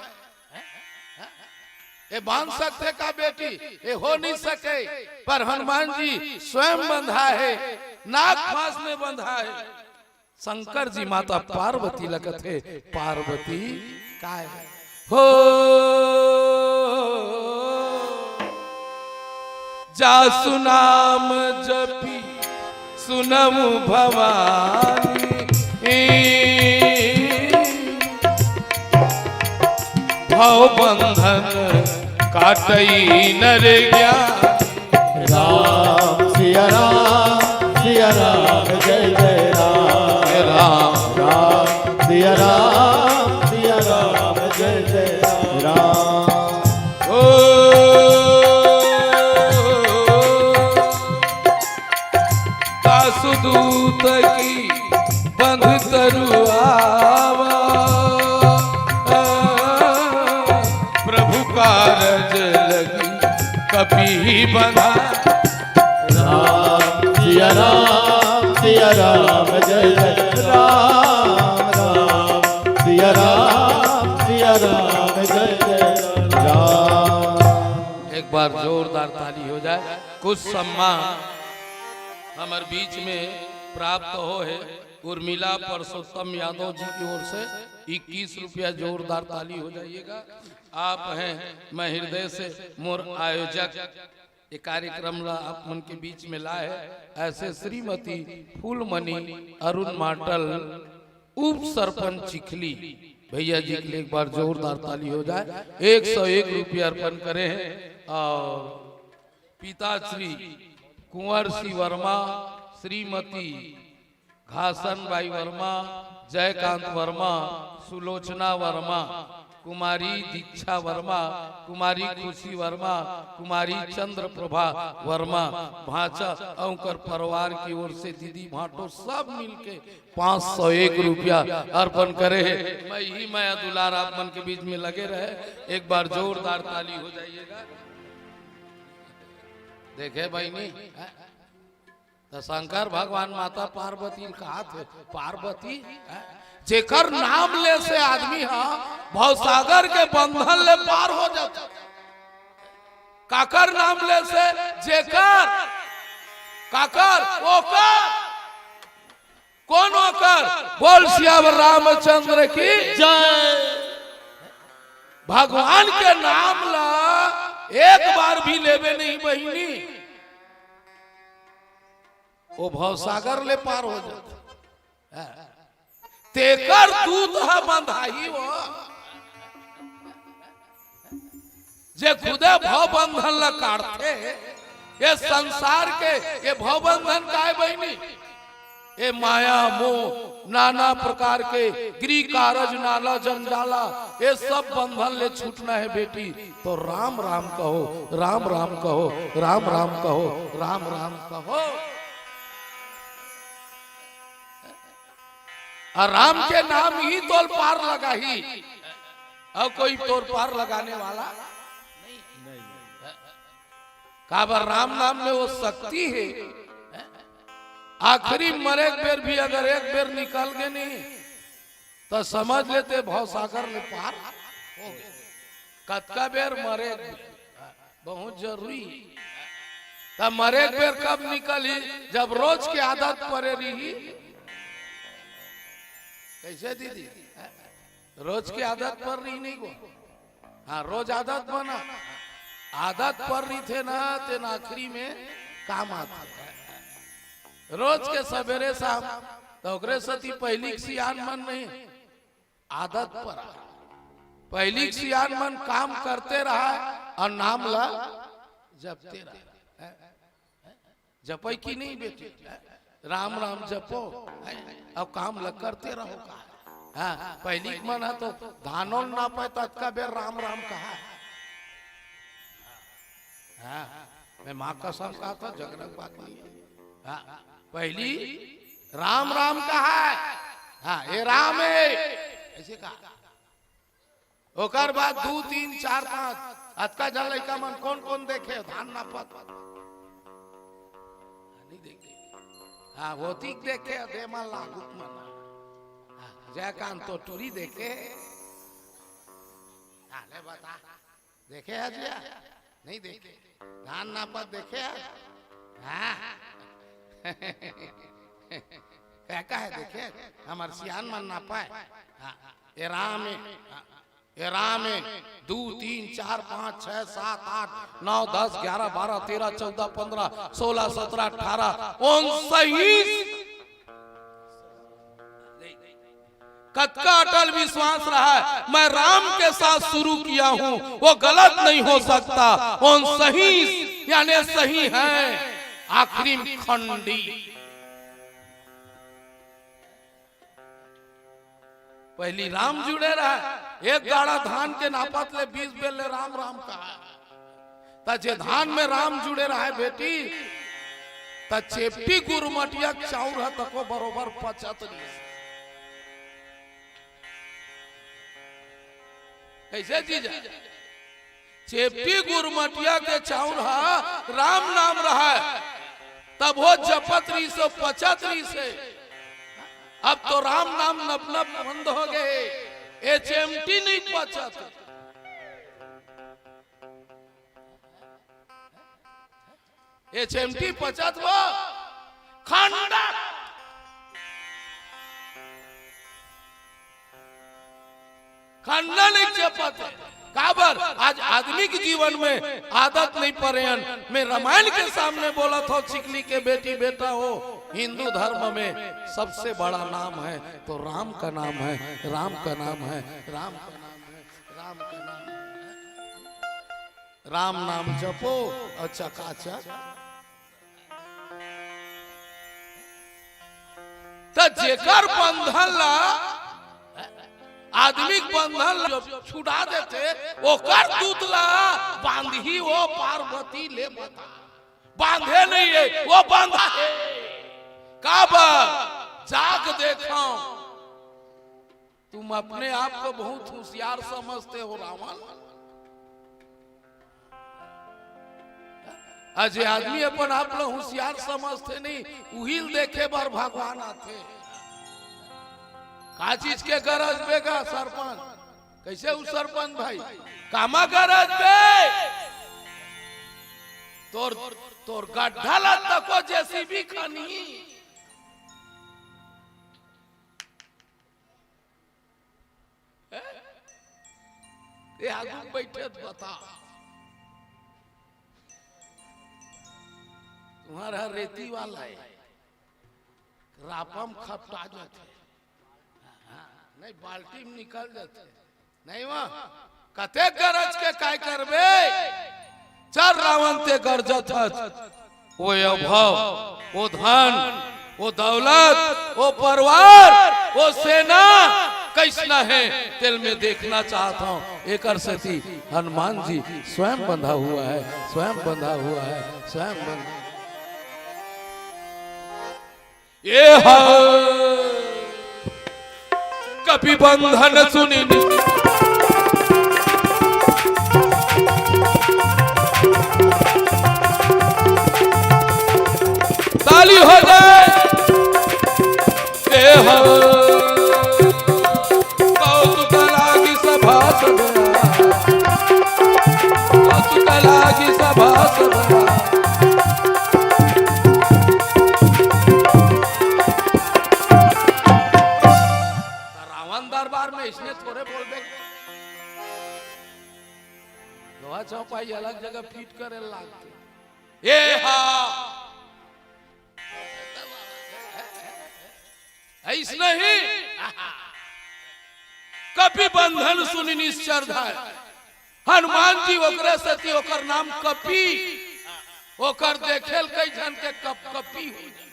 ये बांध सकथे का बेटी? ये हो नहीं सके। पर हनुमान जी स्वयं बंधा है, नाग फांस में बंधा है। शंकर जी माता पार्वती ल कथे, पार्वती काय हो, जासु नाम जपी सुनहु भवानी, भव बंधन काटई नर ज्ञानी। राम सिया राम, सिया राम, जय जय राम। राम। राम सिया राम, सिया राम, जय जय राम। ओ, दासु दूत की बंध तरु आवा, प्रभु कार पीही बंधा। राम सिया राम सिया राम जय जय राम राम सिया राम सिया राम जय जय राम। एक बार जोरदार ताली हो जाए। कुछ सम्मान हमर बीच में प्राप्त हो है उर्मिला पुरुषोत्तम यादव जी की ओर से इक्कीस रुपया। जोरदार ताली हो जाइएगा। आप हैं, मैं हृदय से मोर आयोजक ये कार्यक्रम ला आप मन के बीच में लाए है ऐसे श्रीमती फूलमणि अरुण माटल, उप सरपंच चिखली, भैया जी के लिए एक बार जोरदार ताली हो जाए। एक सौ एक रुपया अर्पण करे हैं और पिता श्री कुंवर सिंह वर्मा, श्रीमती घासन बाई वर्मा, जयकांत वर्मा, सुलोचना वर्मा, कुमारी दीक्षा वर्मा, कुमारी खुशी वर्मा, कुमारी चंद्र प्रभा वर्मा, भांचा अउ उनकर परिवार की ओर से दीदी भांटो सब मिलके पाँच सौ एक रुपया अर्पण करे है। मैं ही मया दुलार आप मन के बीच में लगे रहे। एक बार जोरदार ताली हो जाइएगा। देखे बहिनी, त शंकर भगवान माता पार्वती ल कहाथे, पार्वती, हैं? जेकर नाम ले से आदमी ह भवसागर के बंधन ले पार हो जाथे। काकर नाम ले से? जेकर। काकर? ओकर। कौन ओकर? बोल सियावर रामचंद्र की जय। भगवान के नाम ला एक बार भी लेबे नहीं बहिनी, वो भवसागर ले पार हो जाथे। तेकर दूत ह बंधाही वो, जे खुदे भव बंधन ला काटथे। ये संसार के ये भव बंधन काय बहिनी? ये माया मोह नाना प्रकार के गृह कारज नाला जंजाला, ये सब बंधन ले छूटना है बेटी, तो राम राम कहो, राम राम कहो, राम राम कहो, राम राम कहो। और राम के नाम ही तोर पार लगाही, और कोई तोर पार लगाने वाला नहीं। काबर राम नाम में वो शक्ति है। आखिरी मरे के बेर भी अगर एक बेर निकल गे नहीं, तो समझ लेते भवसागर ले पार हो गए। कतका बेर मरे के बेर, बहुत जरूरी। तब मरे के बेर कब निकलही? जब रोज के आदत परे रही। कैसे दीदी? रोज के आदत पर रही नहीं को? हाँ, रोज आदत बना, आदत पर रही थे ना, तेन आखिरी में काम आथे। रोज के सवेरे शाम, तो ओकरे सेती पहिली के सियान मन नहीं, आदत पर आ। पहिली के सियान मन काम करते रहा और नाम ला जपते रहा। जपई की नहीं बेटी? राम राम जपो, अब काम ल करते रहो का। हाँ, पहिली के मन ह तो धानो ल नापय त अतका बेर राम राम कहा। हाँ, मैं माँ कसम कहा था, झगड़ा के बात नहीं है। हाँ, पहिली राम राम कहा। हाँ, ये राम है, ऐसे कहा। ओकर बाद दू, तीन, चार, पाँच, अतका झन लइका मन कोन कोन देखे धान नापत? नहीं देखे। हाँ, ओतिक देखे, दे मन लागू मन। हाँ, जयकांत तो टूरी देखे। हाँ, ले बता, देखे है जिया? नहीं देखे। धान नापत देखे है? हाँ। का, का है देखे? हमर सियान मन नापय। हाँ, ए राम है। हाँ। ए राम है, दू, तीन, चार, पाँच, छह, सात, आठ, नौ, दस, ग्यारह, बारह, तेरह, चौदह, पन्द्रह, सोलह, सत्रह, अठारह, उनसईस। कतका अटल विश्वास रहा है, मैं राम के साथ शुरू किया हूँ, वो गलत नहीं हो सकता। उनसईस यानी सही है, आखिरी खंडी। पहिली राम जुड़े रहा, एक गाड़ा धान के नापत ले बीस बेर ले राम राम कहा। त जे धान में राम जुड़े रहा बेटी, त चेपटी गुरमटिया के चाउर ह तको बरोबर पचत नहीं। कैसे जीजा? चेपटी गुरमटिया के चाउर हा राम नाम रहय, तब वो जपत रहिस हे, पचत रहिस हे। अब तो राम नाम नपना बंद हो गए, ये चेमटी नहीं पचत। ये चेमटी पचत वो खंडा, खंडा नहीं चेपत हे। काबर? आज आदमी के जीवन में आदत नहीं परे हन। मैं रामायण के सामने बोलत हंव, चिकली के बेटी बेटा हो, हिंदू धर्म में सबसे बड़ा नाम है तो राम का नाम है, राम का नाम है, राम का नाम है, राम का नाम है। राम नाम जपो और चकाचक। त जेकर बंधन ला, आदमी के बंधन ला जो छुड़ा देथे, ओकर दूत ला बांधही वो पार्वती ले बता। बांधे नहीं है, वो बांधा है। काबर? जाग देखो। तुम अपने आप को बहुत होशियार समझते हो रावण। अजे आदमी अपन आप ला होशियार समझथे नहीं, उही ल देखे बर भगवान आथे। का चीज के गरज बे गा सरपंच? कैसे उ सरपंच भाई? कामा गरज बे? तोर, तोर गड्ढा ला तको जेसीबी खनही। हैं? ये आगू बैठे त बता। तुम्हारा रेती वाला है, रापम खपटा जाते। हाँ, नहीं, बाल्टी में निकल जाते। नहीं वहाँ, कते गरज के काय करबे? चल रावण ते गरजत हस। वो वैभव, वो धन, वो दौलत, वो परिवार, वो सेना कैसना है, तेल में देखना चाहता हूँ। एकर सेती हनुमान जी स्वयं बंधा हुआ है, स्वयं बंधा हुआ है, स्वयं बंधा। ये हा कपि बंधन सुनि नि-, ताली हो जाए। ये हा कौतुक लागी सभा सभा, कौतुक लागी सभा सभा। रावण दरबार में इसने थोड़े बोलबे। लोहा चौपाई अलग जगह फिट करे लागथे। ये हा। ऐस नहीं। कपि बंधन सुनि निश्चर धाय। हनुमान जी ओकरे सेती ओकर नाम कपि। ओकर देखेल कई झन के कप कपी हो जाय।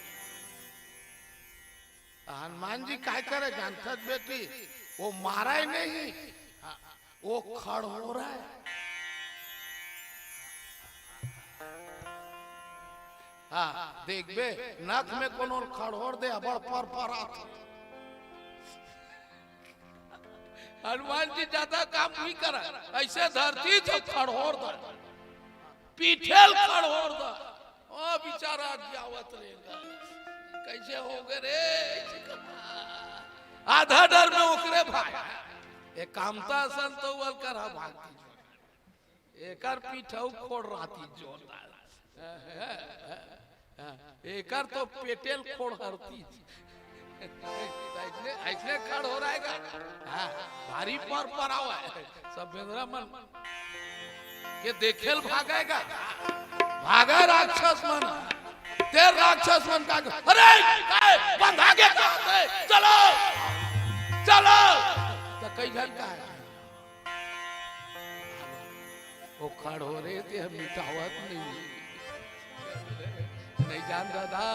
हनुमान जी काय करे जानथस बेटी? वो मारे नहीं, वो खड़होरे। हाँ, देखबे, नख में कोनो खड़होर दे, अबड़ पर पर आत। हनुमान जी ज्यादा काम नहीं करा, ऐसे धरती तो खड़होर दे, पीठेल खड़होर दे। ओ बेचारा अगियावत रेंगा, कैसे हो गए रे? आधा डर में ओकरे भाई, ए कामता असन तो वल करा भागती। एकर पीठऊ खोड़ रहती जोरदार। एकर तो पेटेल खोड़ हरती। ऐसने, ऐसने खड़ हो रहेगा। हाँ, भारी पर पर आवा है। सब बेंदरा मन के देखेल भागेगा। भागे राक्षस मन। ते राक्षस मन का, अरे, काय, बंधा के क्या होते? चलो, चलो। तो कई झन का है। वो खड़होरे ते हम मिटावत नहीं। नहीं जान दादा,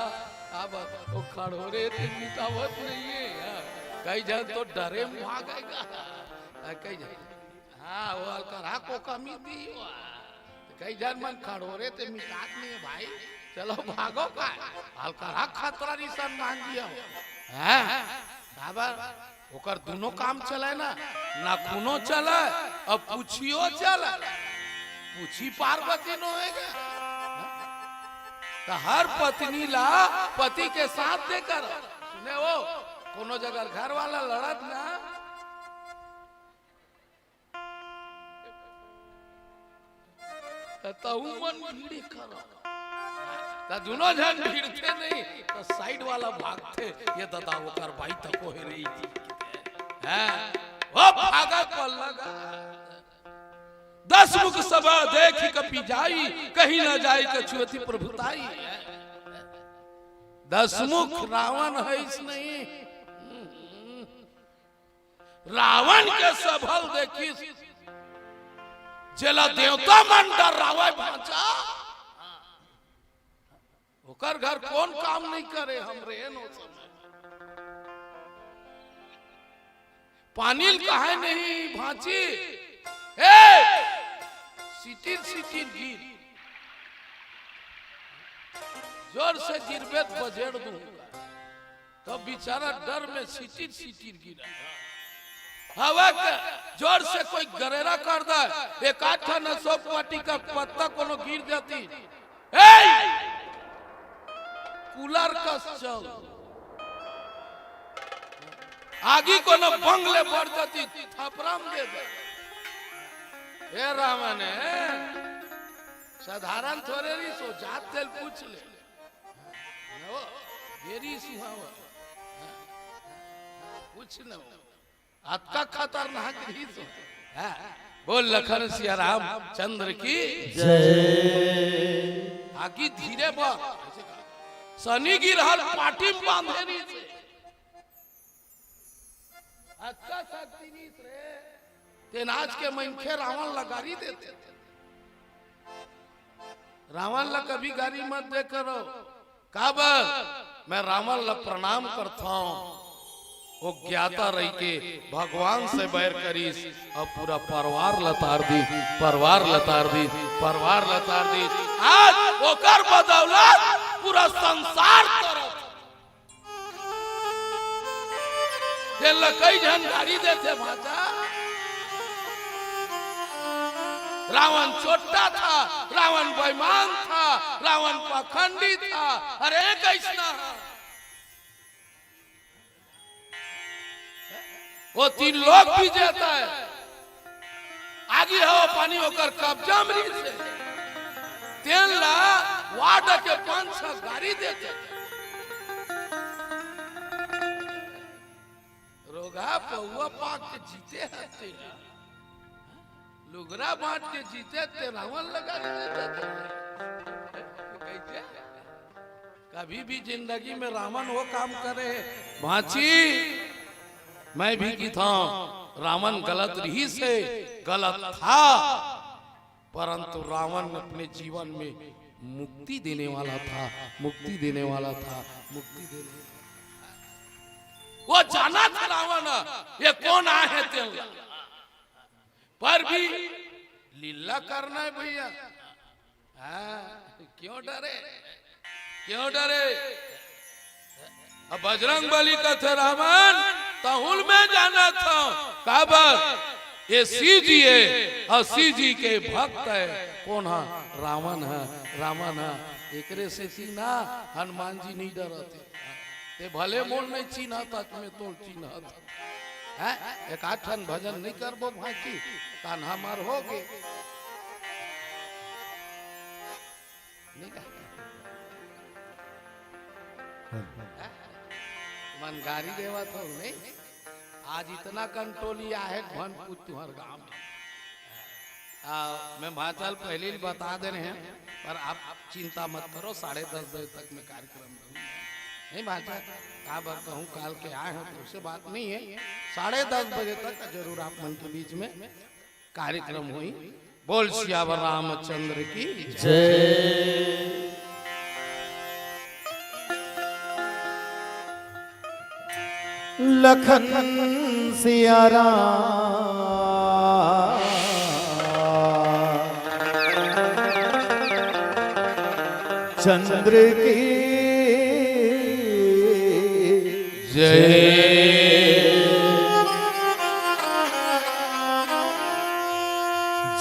अब वो खड़होरे ते मिटावत नहीं है। हाँ। कई झन तो डरे में भागेगा। हाँ, कई झन, हाँ, वो अलकरहा को कमी दी हुआ। कई झन मन खड़होरे ते मिटात नहीं है भाई। चलो भागो का, अलकरहा खतरा निशान मान दिया हो। हैं? काबर? ओकर दुनो काम चले ना, ना खूनो चले, अब पूछियो चले। पूछी पार्वती नोहे गे। त हर पत्नी ला पति के साथ देकर सुने हो, कोनो जगह घर वाला लड़त ना, त तहू मन भिड़े कर। त दुनों झन भिड़थे नहीं, त साइड वाला भागथे, ये ददा ओकर बाई तको हे रही। हैं? वो भागा पल्ला गा। दस मुख सभा देखि कपि जाई, कहीं न जाई कछु अति प्रभुताई। दस मुख रावण है इस नहीं। रावण के सभल देखिस, जेला देवता मन डरावय भांचा, ओकर घर कोन काम नहीं करे हमरे नो समय। पानी ल कहाय नहीं भांची, ए, सिटिर सिटिर गिर, जोर से गिरबे त बजेड़ दूंगा। तो बेचारा डर में सिटिर सिटिर गिरा। हवा के जोर से कोई गरेरा कर दे, एक आध ठन अशोक वाटिका पत्ता कोनो गिर जाती। ए! कूलर कस चल। आगी कोनो बंगले बढ़ जाती, थपराम दे दे। ए रावण, साधारण थोड़े रही सो, जात तेल पूछ ले। नो, बेरी सुहावा। कुछ न हो। अतका खतरनाक रही सो। हाँ, बोल लखन सिया रामचंद्र की। जय। आगी धीरे बर। सनी गिरहल पाटी में बांधे रही से। अतका शक्ति रही से। तेन आज के मनखे रावण ला गारी देथे। रावण ला कभी गारी मत दे करो। काबर? मैं रावण ला प्रणाम करथौं। वो ज्ञाता रही के भगवान से बैर करिस अउ पूरा परवार ला तार दीस, परवार ला तार दीस, परवार ला तार दीस। आज ओकर बदौलत पूरा संसार तरफ तेला कई झन गारी देथे भांचा। रावण चोट्टा था, रावण बेईमान था, रावण पाखंडी था। अरे कइसना वो तीन लोक विजेता हे। आगी हवा पानी ओकर कब्जा में रहिस हे। तेन ला वार्ड के पंच ह गारी देथे। रोगहा पउवा पाक के जीते हते। लुगरा बांट के जीते ते रावण ला गारी देथे। कइसे? कभी भी जिंदगी में रावण वो काम करे, भांची, मैं भी किथौं, रावण गलत रहिस हे, गलत था, परंतु रावण अपने जीवन में मुक्ति देने वाला था, मुक्ति देने वाला था, मुक्ति देने वाला था। वो जानत हे रावण, ये कोन आहे तेन ला। पर भी लीला करना हे भइया। हाँ, क्यों डरे, क्यों डरे? अब बजरंग बली कथे, रावण, तहूं ल मैं जानत हौं, काबर? ये शिव जी हे, अउ शिव जी के भक्त हे। कोन ह? रावण ह, रावण ह। एकरे सेती ना हनुमान जी नइ डरत हे। ते भले मोर नइ चिन्हत हस, मैं तोर चिन्हत हौं। हैं? एक आध ठन भजन नइ करबो भांची, कान्हा मार होगे। नइ का? हैं? मन गारी देवत हो, नहीं? आज इतना कंटोली आहे भनपुर तुंहर गांव में। आ, मैं भांचा ल पहली ही बता दे रहें, पर आप चिंता मत करो, साढ़े दस बजे तक मैं कार्यक्रम करूंगा। नहीं भांचा, काबर कहूं, काल के आए हो तो उससे बात नहीं है, साढ़े दस बजे तक जरूर आप मन के बीच में कार्यक्रम होई। बोल सियावर रामचंद्र की जय। लखन सिया राम चंद्र की जय।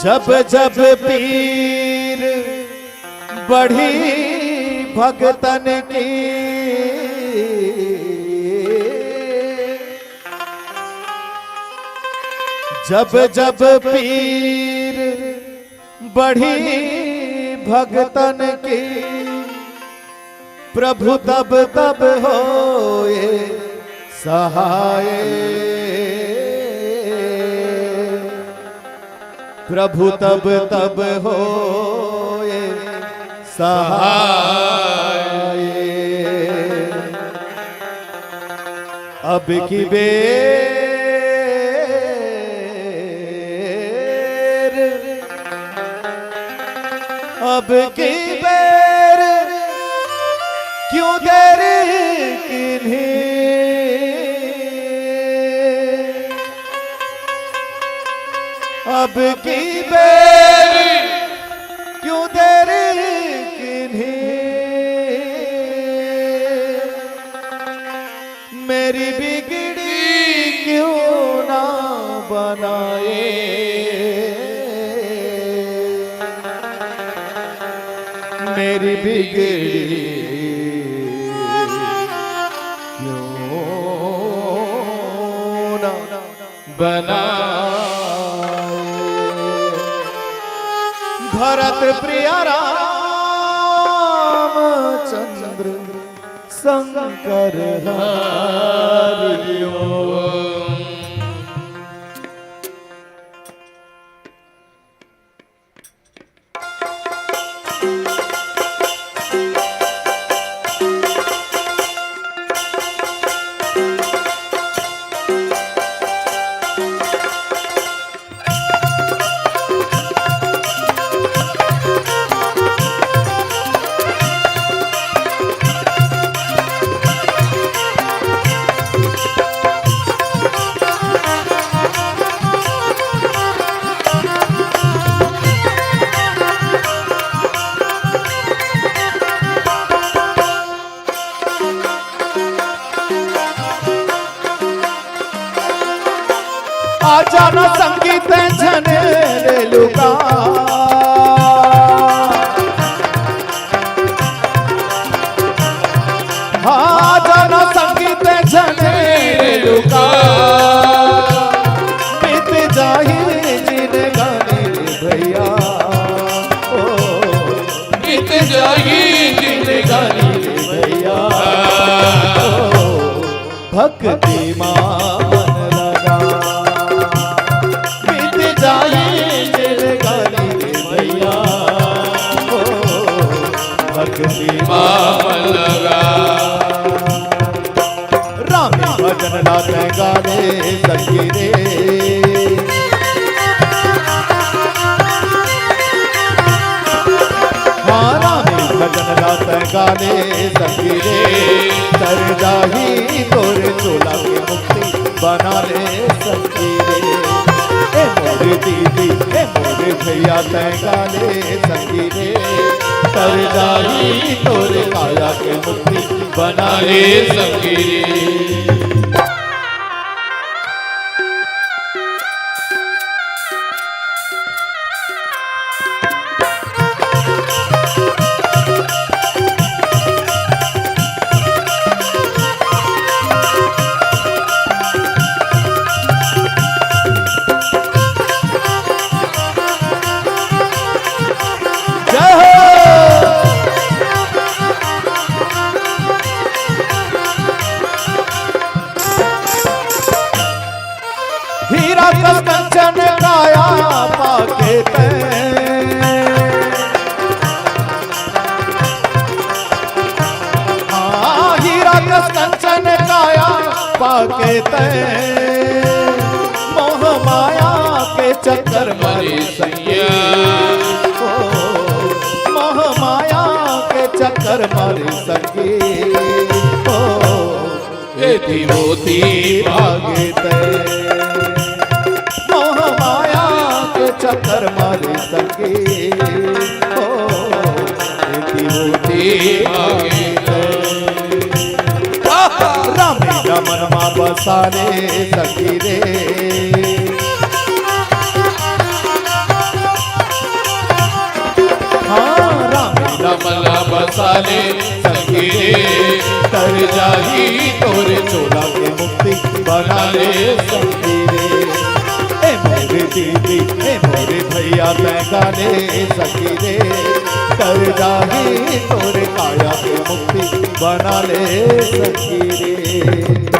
जब जब पीर बढ़ी भगतन की, जब जब पीर बढ़ी भगतन की, प्रभु तब तब होए सहाय। प्रभु तब तब होए सहाय। अब की बेर, अब की बेर क्यों देर किन्हीं, अब की बेर क्यों देर किन्हीं, मेरी बिगड़ी क्यों ना बनाए, मेरी बिगड़ी क्यों ना बनाए। भरत प्रिय रामचंद्र शंकर हरि ओम। आजा ना संगीत झन रे लुका। हाँ, आजा ना संगीत झन रे लुका। बीत जाही जिनगानी भैया, ओ, बीत जाही जिनगानी भैया, ओ, भक्ति मा मन लगा। बीत जाही जिनगानी भैया, ओ, भक्ति मा मन लगा। राम भजन ला तैं गा ले सखी रे। हाँ, राम भजन ला तैं गा ले सखी रे। तर जाही तोर चोला के मुक्ति बना ले सखी रे। ए मोर दीदी, ए मोर भैया तैं गा ले सखी रे। तर जाही तोर काया के मुक्ति बना ले सखी रे। जय हो। हीरा कस कंचन काया पाके तैं। हाँ, हीरा कस कंचन काया पाके तैं। मोह माया के चक्कर मारे सैया। ओ, मोह माया के चक्कर मारे सखी। ओ, एती ओती भागे तैं। मोह माया के चक्कर मारे सखी। ओ, एती ओती भागे तैं। राम रमन मा बसा ले सखी रे। ले संगी रे, तर जाही तोर चोला के मुक्ति बना ले संगी रे। ए मोर दीदी, ए मोर भैया, तैं गा ले संगी रे, तर जाही तोर काया के मुक्ति बना ले संगी रे।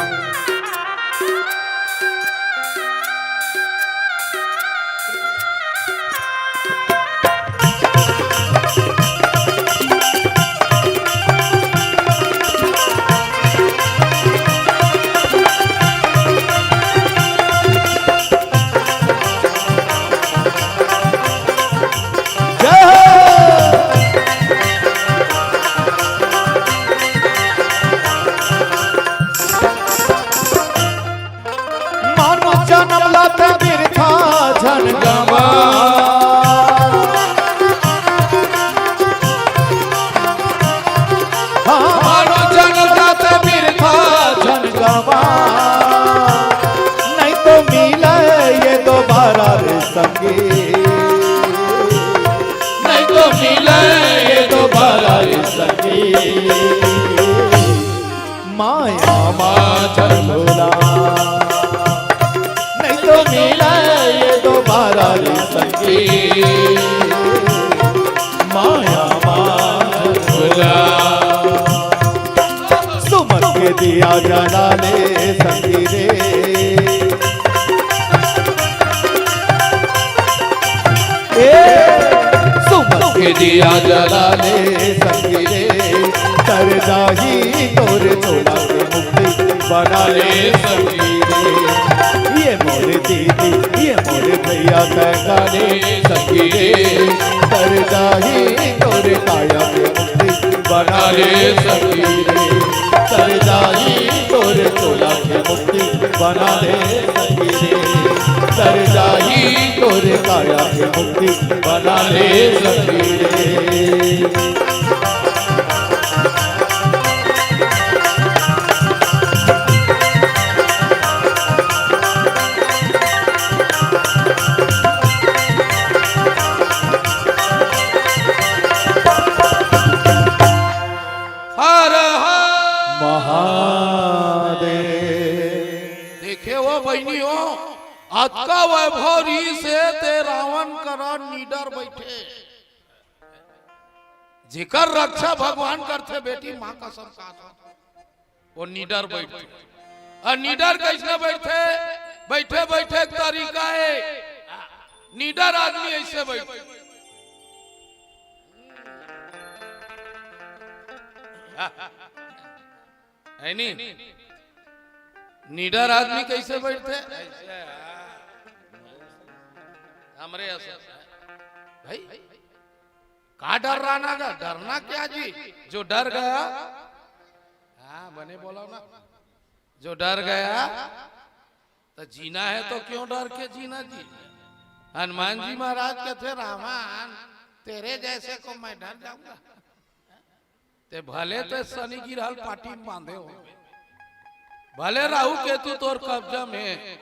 जय हो। मानो जनम ला तैं बिरथा झन गवा। हाँ, मानो जनम ला तैं बिरथा झन गवा। नहीं तो मिले ये दोबारा रे संगी। नहीं तो मिले ये दोबारा रे संगी। माया मा झन भुला, नहीं तो मिले ये दोबारा रे संगी। माया मा झन भुला, सुमन के दिया जला ले संगी रे। ए, सुमन के दिया जला ले संगी रे, तर जाही तोर चोला के मुक्ति बना ले संगी रे। ये मोर दीदी, ये मोर भैया, तैं गा ले संगी रे, तर जाही तोर काया के मुक्ति बना ले संगी रे, तर जाही तोर चोला के मुक्ति बना ले संगी रे, तर जाही तोर काया के मुक्ति बना ले संगी रे। हर हर महादेव। देखे हो बहिनी हो, अतका वैभव रिहिसे ते रावण करा निडर बइठे। जेकर रक्षा भगवान करथे बेटी, माँ कसम का वो निडर बइठथे। अउ निडर कइसने बइठथे? बइठे बइठे एक तरीका हे, निडर आदमी अइसे बइठथे। है नी? निडर आदमी कइसे बइठथे? अइसे, हाँ। हमरे असन। भाई, का डर्राना गा? डरना क्या जी? जो डर गया, हाँ, बने बोलो ना, जो डर गया, तो जीना है तो क्यों डर के जीना जी? हनुमान जी महाराज कहते, "रावण, तेरे जैसे को मैं डर जाऊंगा?" ते भले ते शनि गिरहल पाटी म बांधे हो, भले राहु केतु तोर कब्जा में हे,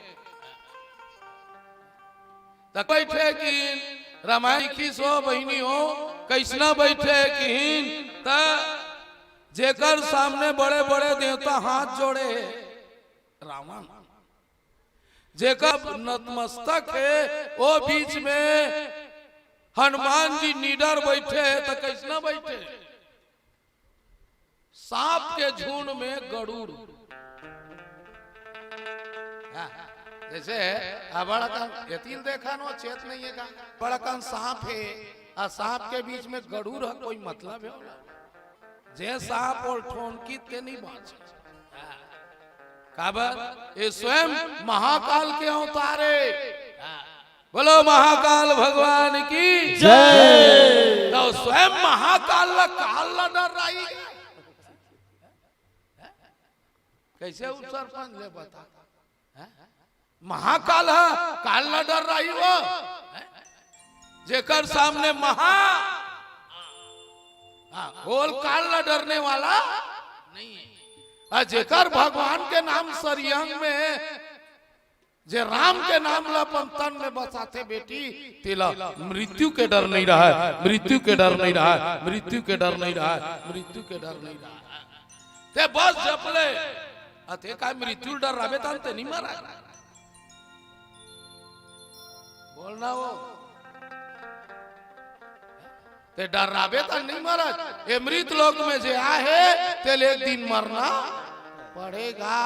त बइठे किहिन, रामायण लिखिस हो बहिनी हो, कइसना बइठे किहिन, त जेकर सामने बड़े-बड़े देवता हाथ जोड़े हे, रावण, जेकर नतमस्तक हे, ओ बीच में हनुमान जी निडर बइठे हे, त कइसना बइठे? सांप के झुंड में गरुड़। हाँ, जइसे अबड़ अकन, एती ल देखन हो, चेत नइ हे का? अबड़ अकन सांप हे, अउ सांप के बीच में गरुड़ हे, कोई मतलब हे ओला? जे सांप ओला ठोंकही ते नइ बांचे। काबर? ये स्वयं महाकाल के अवतार हे। बोलो महाकाल भगवान की जय। त स्वयं महाकाल ला काल ला डर्राही। कइसे उप सरपंच ले बता? हैं? महाकाल ह काल ला डर्राही वो। हैं? जेकर सामने महा, हाँ, बोल, काल ला डरने वाला नहीं हे। अउ जेकर भगवान के नाम सरियंग में जे राम के नाम ला अपन तन में बसाथे बेटी, तेला मृत्यु के डर नहीं रहय, मृत्यु के डर नहीं रहय, मृत्यु के डर नहीं रहय, मृत्यु के डर नहीं रहय। ते बस जपले, अते का मृत्यु डर रबे तन ते नहीं मरय। बोलना हो। ते डर रबे तन नहीं मरय। ए मृत लोक में जे आहे, तेल एक दिन मरना पड़ेगा।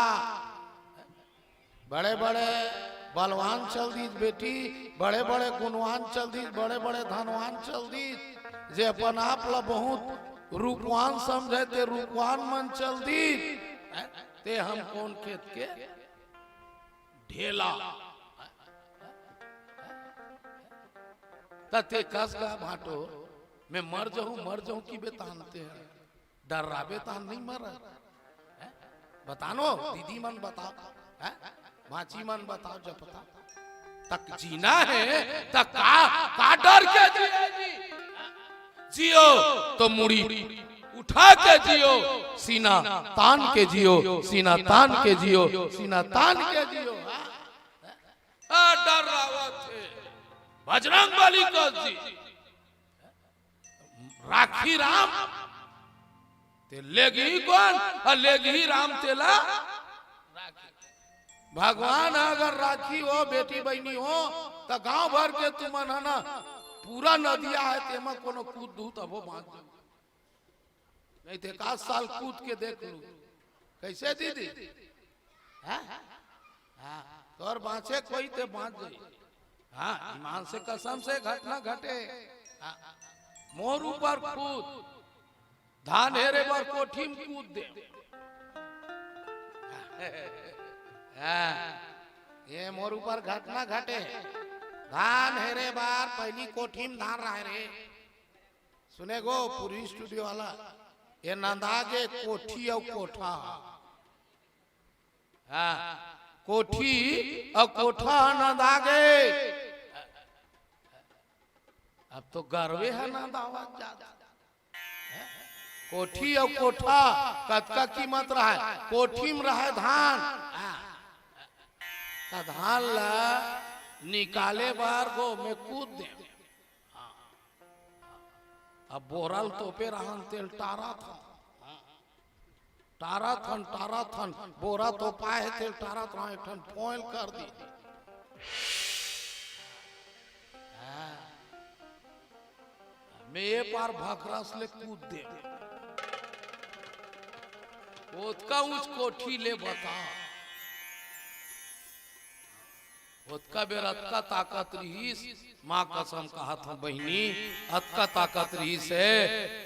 बड़े बड़े बलवान चल दीस बेटी, बड़े बड़े गुणवान चल दीस, बड़े बड़े धनवान चल दीस। जे अपन आप ला बहुत रूपवान समझय, ते रूपवान मन चल दीस। हैं? ते हम कोन खेत के ढेला? त ते कस गा भांटो, मैं मर जाहूं, मर जाहूं कि बेतानते हैं। डर रबे तहां नहीं मरय। हैं? बतानो, दीदी मन बताओ। हैं? भांची मन बताओ, जब पता तक जीना है, तक का, का डर के जियो? जियो तो मुड़ी उठा के जियो, सीना तान के जियो, सीना तान के जियो, सीना तान के जियो। हाँ? आ, डर रवत हे। बजरंग बली कस जी। राखी राम, ते लेगही कोन? अउ लेगही राम तेला राखी। भगवान अगर राखी हो, बेटी बहिनी हो, त गांव भर के तुमन ह ना, पूरा नदिया हे, तेमा कोनो कूद दू, तभो बांच जाहू। नहीं ते एकाध साल कूद के देख लू। कैसे दीदी? हाँ? हाँ, तोर बांचे कोई ते बांच जाई। हाँ, ईमान से कसम से घटना घटे। हाँ, मोर ऊपर कूद, धान हेरे बर कोठी में कूद दे। हाँ, ये मोर ऊपर घटना घटे। धान हेरे बर पहली कोठी में धान रहे रे। सुने गो पूर्वी स्टूडियो वाला, ये नंदा गे कोठी अउ कोठा। हाँ, कोठी अउ कोठा नंदा गे। अब तो गर्वे हे नंदावत जात। कोठी अउ कोठा कतका कीमत रहय? कोठी में रहय धान, हाँ। त धान ला निकाले बर गो में कूद दे। अब बोरा ल तोपे रहन, तेल टारत हन। टारत हन, टारत हन, बोरा तोपाए हे, तेल टारत रहन, एक ठन फोइल कर दी। हाँ। मैं ए पार भखरस ले कूद दे। ओतका ऊंच कोठी ले बता। ओतका बेर अतका ताकत रिहिस, माँ कसम कहत हंव बहिनी, अतका ताकत रिहिस हे,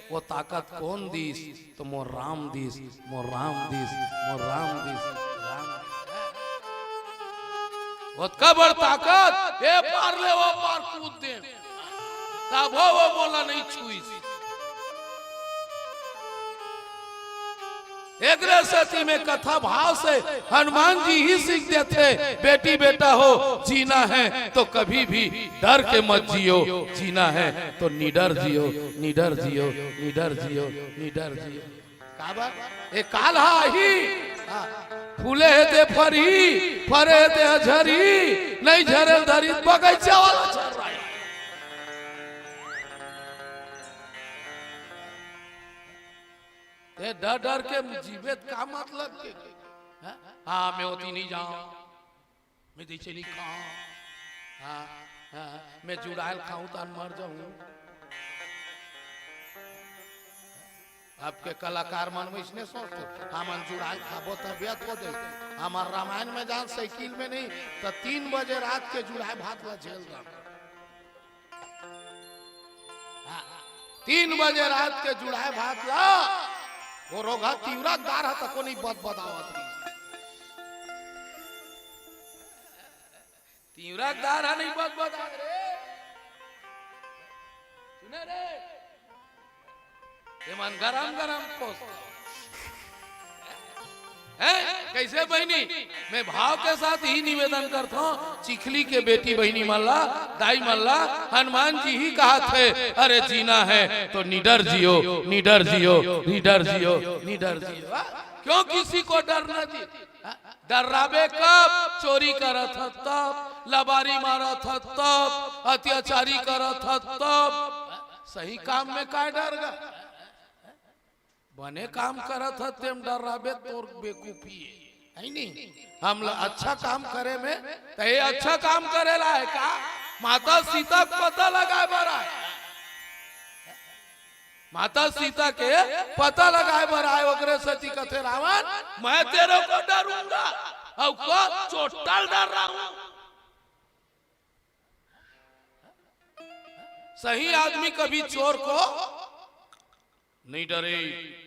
वो ताकत कोन दिस? तो मोर राम दिस, मोर राम दिस, मोर राम दिस, राम दिस। ओतका बड़ ताकत, ए पार ले ओ पार कूद दे, तभो वो मोला नहीं छुईस। एकरे सेती में कथा भाव से हनुमान जी ही सीख देथे, बेटी बेटा हो, जीना है तो कभी भी डर के मत जियो, जीना है तो निडर जियो, निडर जियो, निडर जियो, निडर जियो। काबर? ए काल हा ही, हाँ, फूले हे ते फरही, फरे हे ते ह झरही, नहीं झरे धरी बगैचा वाला झर रही। ते डर डर के जीवे त का मतलब के? हाँ? हाँ, मैं ओती नहीं जाऊं, मैं दीचे नहीं खाऊं। हाँ, हाँ, मैं जुड़ायल खाऊं त मर जाऊं। अब के कलाकार मन वैसने सोचथे, हमन जुड़ायल खाबो तबियत हो जाई। हमर रामायण में जान साइकिल में नहीं, त तीन बजे रात के जुड़ाय भात ला झेल रहा। हाँ, तीन बजे रात के जुड़ाय भात ला, वो रोगहा तिवरा के दार ह तको नहीं बदबदावत रहिस। तिवरा के दार ह नहीं बदबदावत रे। सुने रे, ये मन गरम गरम कोस। हैं? कैसे बहिनी? मैं भाव के साथ ही निवेदन करता हूँ, चिखली के बेटी बहिनी मन ला, दाई मन ला, हनुमान जी ही कहत हे, अरे जीना है तो निडर जियो, निडर जियो, निडर जियो, निडर जियो। हाँ? क्यों किसी को डरना जी? हाँ? डर्राबे कब? चोरी करत हस तब, लबारी मारत हस तब, अत्याचारी करत हस तब। सही काम में काय डर गा? बने काम करत हस तेम डर्राबे, तोर बेवकूफी हे, है नी? हमला अच्छा काम करे में, त ये अच्छा काम करे ला हे का? माता सीता के पता लगाए बर आय। माता सीता के पता लगाए बर आय, ओकरे सेती कथे रावण, "मैं तेरे को डरूंगा, अउ को चोट्टा ल डर्राहूं।" सही आदमी कभी चोर को नहीं डरे।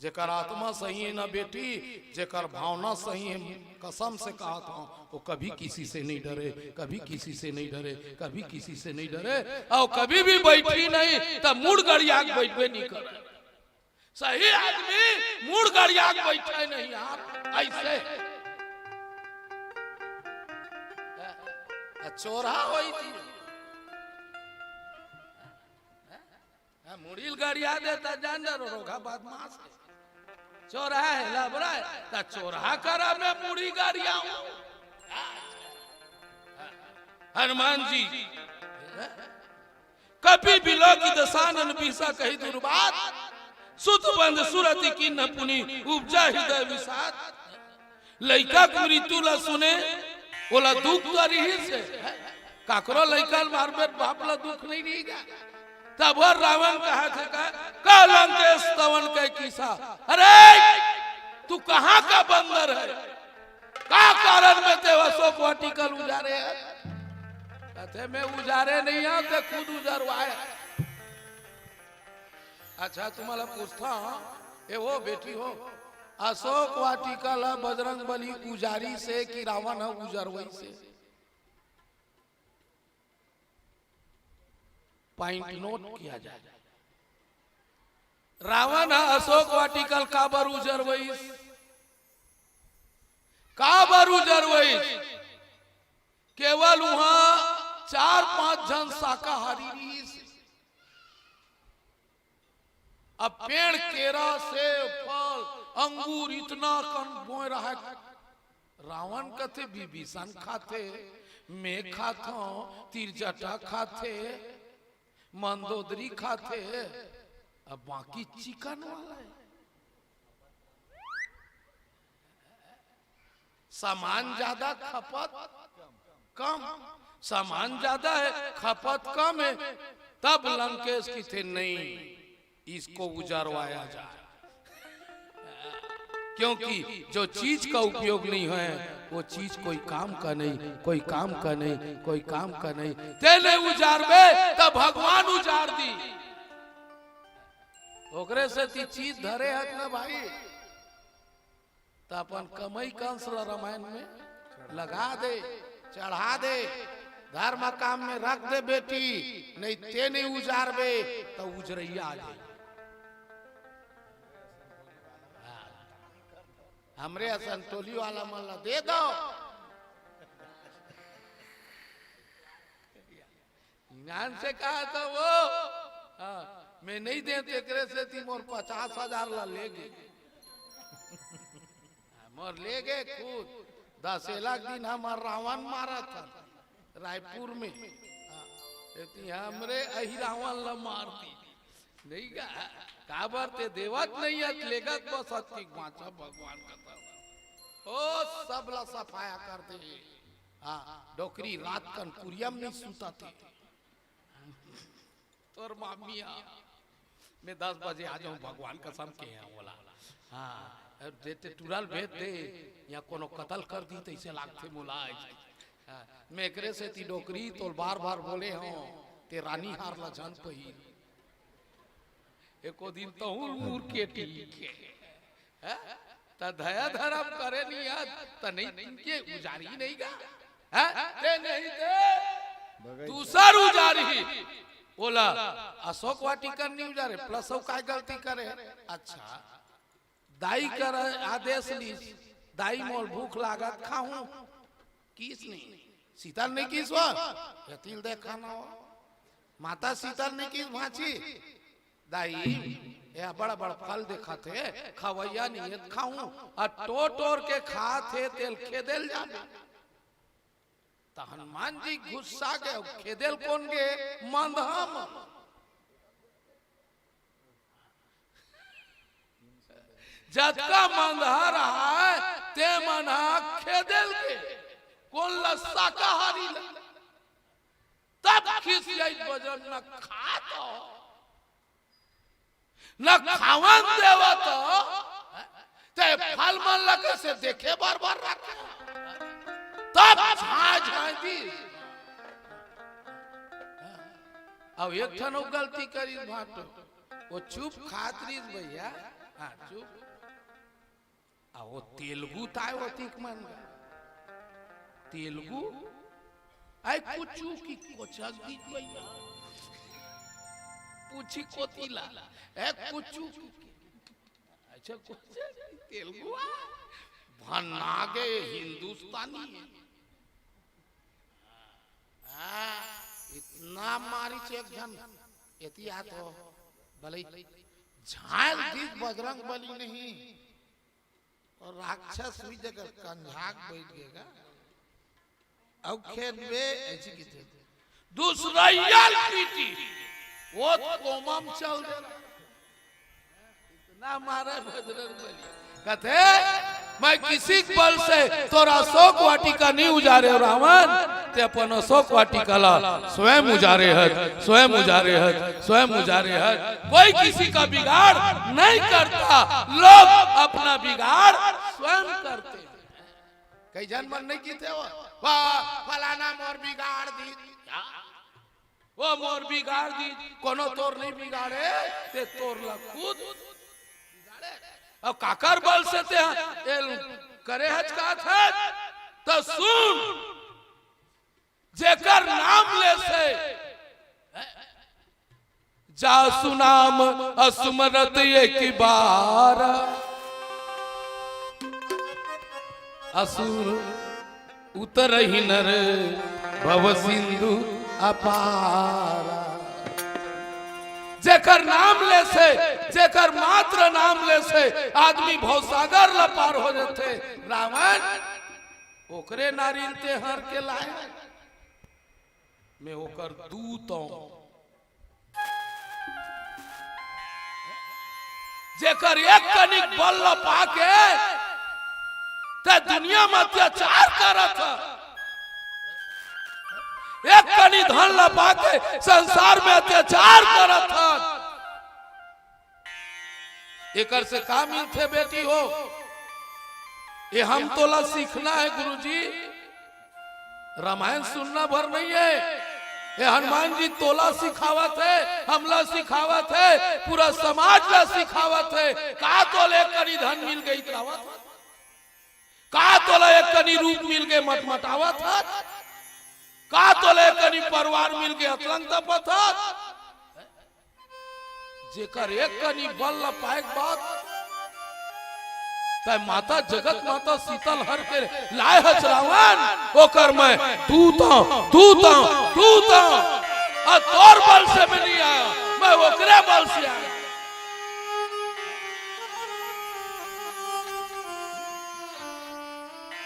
जेकर आत्मा सही हे ना बेटी, जेकर भावना सही हे, कसम से कहत हंव, वो कभी किसी से नहीं डरे, कभी किसी से नहीं डरे, कभी किसी से नहीं डरे। अउ कभी भी बइठही नहीं, त मुड़ गड़िया के बइठबे नहीं करे। सही आदमी मुड़ गड़िया के बइठे नहीं यार, अइसे। आ, चोरहा होही जी। हाँ, मुड़ी ल गड़िया दे त जान डर, रोगहा बदमाश हे। चोरहा हे, लबरा हे, त चोरहा करा में मुड़ी गड़ियाहूं। हनुमान जी, कपि बिलोकि दसानन बिहसा कहि दुरबात, सुत बंद सुरति कीन्ह पुनि उपजा हृदय विषाद। लइका के मृत्यु ला सुने, ओला दुख तो रिहिस हे। काकरो लइका ल मारबे त बाप ला दुख नहीं रिही का? तब वो रावण कहथे का, "कह लंकेश तवन कह कीसा।" अरे, तू कहाँ का बंदर हे? का कारण में ते अशोक वाटिका ल उजारे हे? कथे, "मैं उजारे नहीं हंव, ते खुद उजरवाए।" अच्छा, तुम्हाला पूछता हूं, ए हो बेटी हो, अशोक वाटिका ला बजरंग बली उजारिस हे कि रावण ह उजरवइस हे? पॉइंट नोट किया जाए। रावण ह अशोक वाटिका ल काबर उजरवइस? काबर उजरवइस? केवल उहां चार पांच झन शाकाहारी रिहिस। अब पेड़ केरा, सेब, फल, अंगूर इतना कन बोए रहय। रावण कथे, "विभीषण खाथे, मैं खाथंव, तिरजटा खाथे, मंदोदरी खाथे, अब बाकी चिकन वाला हे।" सामान ज्यादा, खपत कम। सामान ज्यादा हे, खपत कम हे, तब लंकेश कथे, "नहीं, इसको उजरवाया जाए।" क्योंकि जो चीज का उपयोग नहीं है, वो चीज कोई काम का नहीं, कोई काम का नहीं, कोई काम का नहीं। तेने उजारबे, त भगवान उजार दिही। ओकरे सेती चीज धरे हस ना भाई, त अपन कमई कंस ल रामायण में लगा दे, चढ़ा दे, धर्म काम में रख दे बेटी, नहीं ते नहीं उजारबे त उजरइया आ जाही। हमरे असन टोली वाला मन ला दे दो। ईमान से कहा था वो, हाँ, मैं नहीं देंव, तेकरे सेती मोर पचास हजार ला ले गे। मोर ले गे खुद। दशहरा के दिन हमर रावण मारत हन रायपुर में। हाँ, एती हमरे अही रावण ला मार दी। नहीं गा, काबर ते देवत नहीं हस, लेगत बस हस कि बांचा भगवान का तरफ। ओ, सब ला सफाया कर दे। हाँ, डोकरी रात कन कुरिया म नहीं सुतत हे। तोर मामी हा, मैं दस बजे आ जाहूं, भगवान कसम केहे हंव ओला। हाँ, अउ जे ते टुरा ल भेज दे, या कोनो कतल कर दिही तइसे लागथे मोला आज। हाँ, मैं एकरे सेती डोकरी तोल बार-बार बोले हंव, ते रानी हार ला झन पहिर। एको दिन तहूं ल मुर के टीके। हैं? त दया धरम करे नहीं हस, त नहीं, इनके उजारी नहीं गा। हैं? ते नहीं ते बगैचा। दूसर उजारी ही। ओला अशोक वाटिका नहीं उजारे, प्लस अउ काय गलती करे? अच्छा, दाई कर आदेश लीस, दाई मोल भूख लागत खाहूं, किस नहीं? सीता ल नहीं किस वो? यतिल देखा ना हो। माता सीता ल नहीं किस भांची? दाई, ये बड़ा बड़ा फल दिखत हे, खवैया नहीं हे त खाहूं, अउ टोर टोर के खात हे, तेला खेदे ल जाबे। त हनुमान जी गुस्सा गे, अउ खेदे ल कोन गे? मंदहा मन। जतका मंदहा रहय, ते मन ह खेदे ल गे, कोन ल? शाकाहारी ल। तब खिसियाइस बजरंग, न खात हव, न खावन देवत हव, ते फल मन ल कइसे देखे बर बर रखे? तब झांय झांय दिस। अउ एक ठन अउ गलती करिस भांटो, ओ चुप खात रिहिस भइया, हां, चुप। अउ ओ तेलगु ताय ओतिक मन गा। तेलगु, आय कुचु कि कोचक दिस भइया। पूछी कोती ला, ए कुचु कि, अच्छा, कोचक कि तेलगु आ? भन्ना गे हिंदुस्तानी हे। आ, अतना मारिस एक झन, एती आत हो, बलई, झांय ल दिस बजरंग बली नहीं। अउ राक्षस हुई जगह कंझाक बइठ गे गा। अउ खेदबे अइसे कहिथे, दूसरइया ल पीटी, ओ त कोमा म चल देला। अतना मारे बजरंग बली। कथे, मैं किसी के बल से तोर अशोक वाटिका नहीं उजारे हंव रावण, ते अपन अशोक वाटिका ला स्वयं उजारे हस, स्वयं उजारे हस, स्वयं उजारे हस। कोई किसी का बिगाड़ नहीं करता, लोग अपना बिगाड़ स्वयं करते हैं। कई झन मन नहीं कहिथे हो, "वाह, फलाना मोर बिगाड़ दिस।" ओ मोर बिगाड़ दिस, कोनो तोर नहीं बिगाड़े, ते तोर ला खुद बिगाड़े। अउ काकर बल से ते ह एला करे हच कहत हच, त सुन, जेकर नाम लेथे, जासु नाम असुमरत एक बार, असुर उतरहि नर भव सिंधु अपार। जेकर नाम लेथे, जेकर मात्र नाम लेथे, आदमी भवसागर ल पार हो जाथे। रावण, ओकरे नारी ल ते हर के लाय, मैं ओकर दूत हंव। जेकर एक कनिक बल ल पाके ते दुनिया म अत्याचार करत हस, एक कनी धन ल पाके संसार म अत्याचार करत हस। एकर से का मिलथे बेटी हो? ये हम तोला सीखना हे गुरुजी। रामायण सुनना भर नहीं हे। ये हनुमान जी तोला सिखावत हे, हमला सिखावत हे, पूरा समाज ला सिखावत हे। का तोला एक कनी धन मिल गे त रावत? का तोला एक कनी रूप मिल गे मटमटावत हस? का तोला एक कनी परिवार मिल गे अतरंग तपत हस? जेकर एक कनी बल ल पाए के बाद तैं माता जगत माता सीता ल हर के लाय हस रावण, ओकर मैं दूत हंव, दूत हंव, दूत हंव। अउ तोर बल से मैं नहीं आयंव, मैं ओकरे बल से आयंव।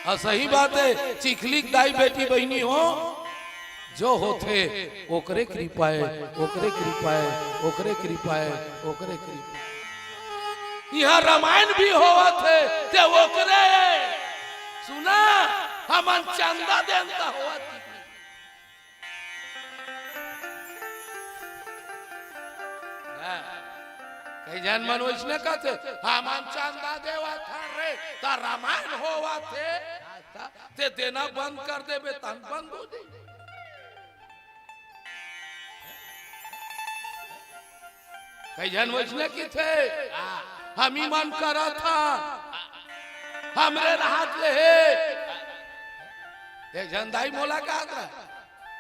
अउ सही बात हे, चिखली के दाई बेटी बहिनी हो, जो होथे, ओकरे कृपा हे, ओकरे कृपा हे, ओकरे कृपा हे, ओकरे कृपा हे। इहां रामायण भी होवत हे, ते ओकरे हे। सुना, हमन चंदा देन त होवत हे। हां, कई झन मन वइसने कथे, "हमन चंदा देवत हन रे, त रामायण होवत हे।" ते देना बंद कर देबे, तहन बंद हो जाही। कई झन वइसने कथे, "हमही मन करत हन, हमरे रहत ले हे।" एक झन दाई मोला कहत रहे,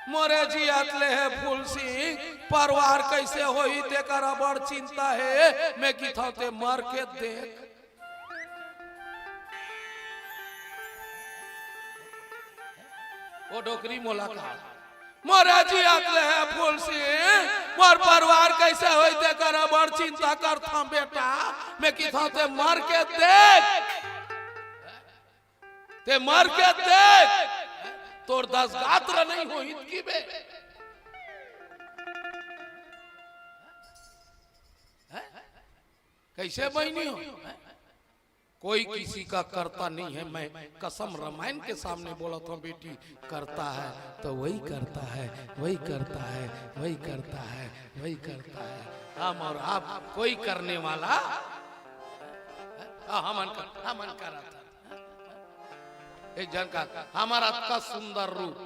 "मोरे जियत ले हे फूल सिंह, परिवार कइसे होही, तेकर अब्बड़ चिंता हे।" मैं कहिथंव, "ते मर के देख।" ओ डोकरी मोला कहा, "मोरे जियत ले हे फूल सिंह, मोर परिवार कैसे होई, तेकर बड़ चिंता करथंव बेटा। मैं किथंव, ते मर के देख, ते मर के देख, तोर दस गात्र नहीं होही त की बे। हैं? कैसे बहिनी हो? कोई किसी का करता नहीं है। मैं कसम रामायण के सामने बोलत हंव बेटी, करता है तो वही करता है, वही करता है, वही करता है, वही करता है। हम और आप कोई करने वाला, हाँ, हमन कर, हमन करत हन। एक झन का, हमर अतका सुंदर रूप,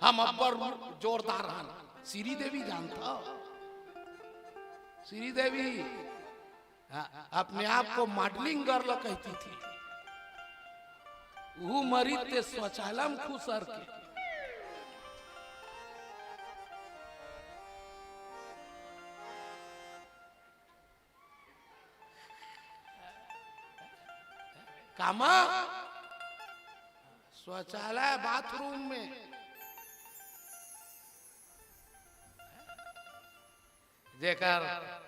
हम अब्बड़ जोरदार हन। श्रीदेवी जानथव? श्रीदेवी, हाँ, अपने आप को मॉडलिंग गर्ल कहती थी। वो मरी ते शौचालय में खुसर के। कामा? शौचालय, बाथरूम में। जेकर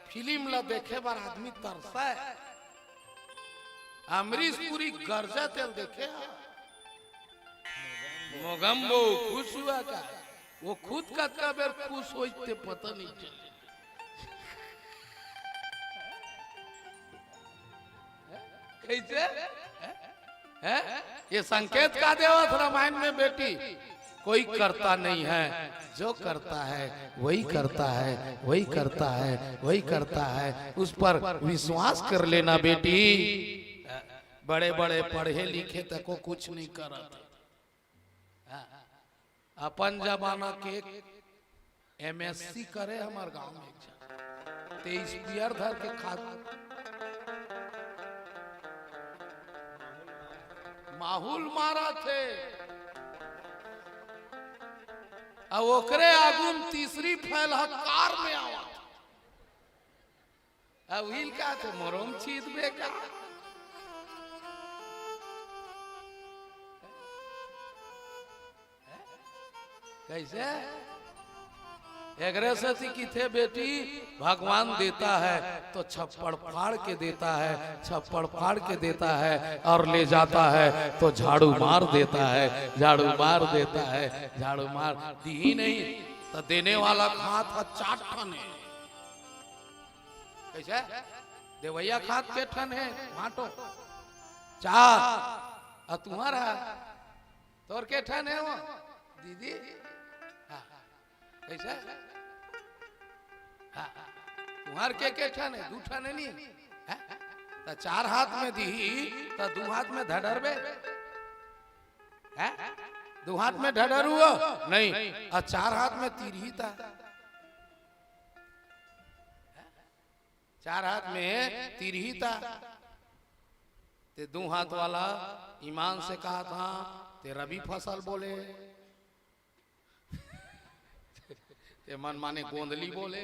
फिल्म ला देखे बर आदमी तरसय, अमरीश पुरी गरजय तेला देखे हा। मोगम्बो खुश हुआ का? वो खुद कतका बेर खुश होइस ते पता नहीं चले। कैसे? हैं? ये संकेत का देवत रामायण में बेटी? कोई करता नहीं है, जो करता है वही करता है, वही करता है, वही करता है। उस पर विश्वास कर लेना बेटी। बड़े बड़े पढ़े लिखे तको कुछ नहीं करत। हाँ। अपन जमाना के एमएससी करे हमर गांव में एक झन, ते स्पीयर धर के खात माहूल मारत हे। अब ओकरे आगू में तीसरी फैल ह कार में आवत। अब हिल का तो मरोम चीत बेका। कैसे? एकरे सेती किथे बेटी, भगवान देता है तो छप्पड़ फाड़ के देता है, छप्पड़ फाड़ के देता है, और ले जाता है तो झाड़ू मार देता है, झाड़ू मार देता है, झाड़ू मार। दीही नहीं तो देने वाला के हाथ ह चार ठन हे। कैसे? देवैया के हाथ के ठन हे? बांटो। चार। अउ तुम्हारा? तोर के ठन हे वो? दीदी? हाँ। कैसे? हाँ। तुम्हार के के ठन हे? दू ठन हे नी? हाँ? त चार हाथ में दीही, त दू हाथ में धड़रबे? हैं? दू हाथ में ढढरू हो? नहीं। अउ चार हाथ में तीरही ता। चार हाथ में तीरही ता। ते दू हाथ वाला ईमान से कहा था, ते रबी फसल बोले। ते मन माने गोंदली बोले,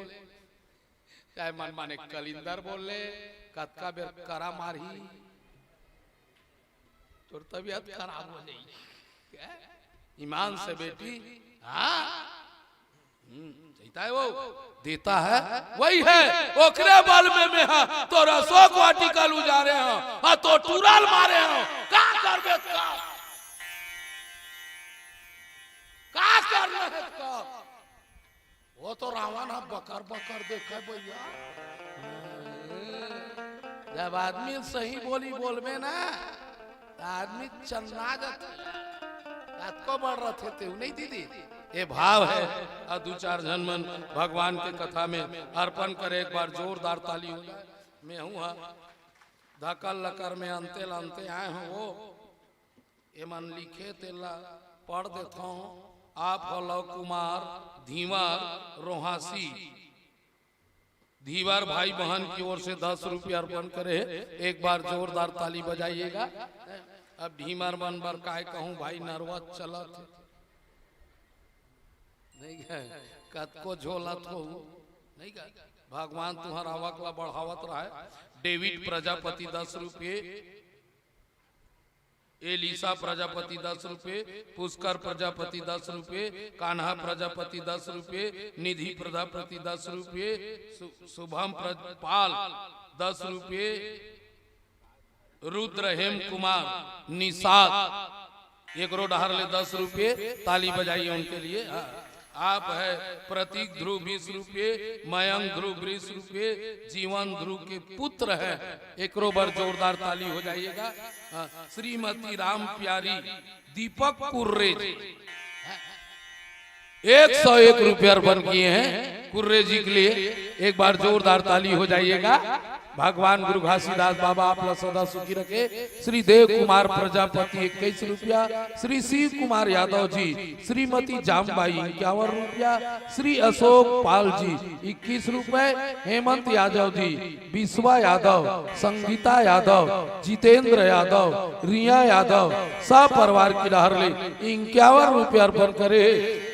चाहे मन माने कलिंदर बोले, कतका बेर करा मारही, तोर तबीयत खराब हो जाई। क्या? ईमान से बेटी, हाँ? हम्म, देता है वो, देता है, वही है, ओकरे बल में मैं हा, तोर अशोक वाटिका ल उजारे हा, हाँ, तोर टूरा ल मारे हा, का करबे का? का करना है का? वो तो रावण ह बकर बकर देखे भैया। जब आदमी सही बोली बोलबे ना, त आदमी चन्ना जाथे। अतको बड़ रथे तेहू नहीं दीदी। ये भाव है। अउ दू चार झन मन भगवान के कथा में अर्पण करे, एक बार जोरदार ताली हो जाए। मैं हूँ हा धकल लकर में अंते लानते आए हूँ वो। एमन लिखे तेला पढ़ देथौं। आप ह लव कुमार धीवर रोहासी। धीवर भाई बहन की ओर से दस रुपया अर्पण करे हे। एक बार जोरदार ताली बजाइएगा। अब ढीमर मन बर काय कहूँ भाई, नरवा चलत हे। नहीं गा, कतको झोलत हो, नहीं गा। भगवान तुम्हार आवक ला बढ़ावत रहे। डेविड प्रजापति दस रुपये। एलिसा प्रजापति दस रुपये, पुष्कर प्रजापति दस रुपये, कान्हा प्रजापति दस रुपये, निधि प्रजापति दस रुपये, सु-, शुभम प्रज-, पाल दस रुपये, रुद्र हेम कुमार निषाद, एकरो डहर ले दस रुपये, ताली बजाइए उनके लिए। हाँ। आप है प्रतीक ध्रुव बीस रुपये, मयंक ध्रुव बीस रुपये, जीवन ध्रुव के पुत्र है, एकरो बर जोरदार ताली हो जाइएगा। हाँ, श्रीमती राम प्यारी, दीपक कुर्रे जी, एक सौ एक रुपये अर्पण किए हैं कुर्रे जी के लिए। एक बार जोरदार ताली हो जाइएगा। भगवान गुरु घासीदास बाबा आप ला सदा सुखी रखे। श्री देव कुमार प्रजापति इक्कीस रुपया, श्री शिव कुमार यादव जी, श्रीमती जामबाई इक्यावन रुपया, श्री अशोक पाल जी इक्कीस रुपए, हेमंत यादव जी, विश्वा यादव, संगीता यादव, जितेंद्र यादव, रिया यादव, सब परिवार की डहर ले इक्यावन रुपया अर्पण करे।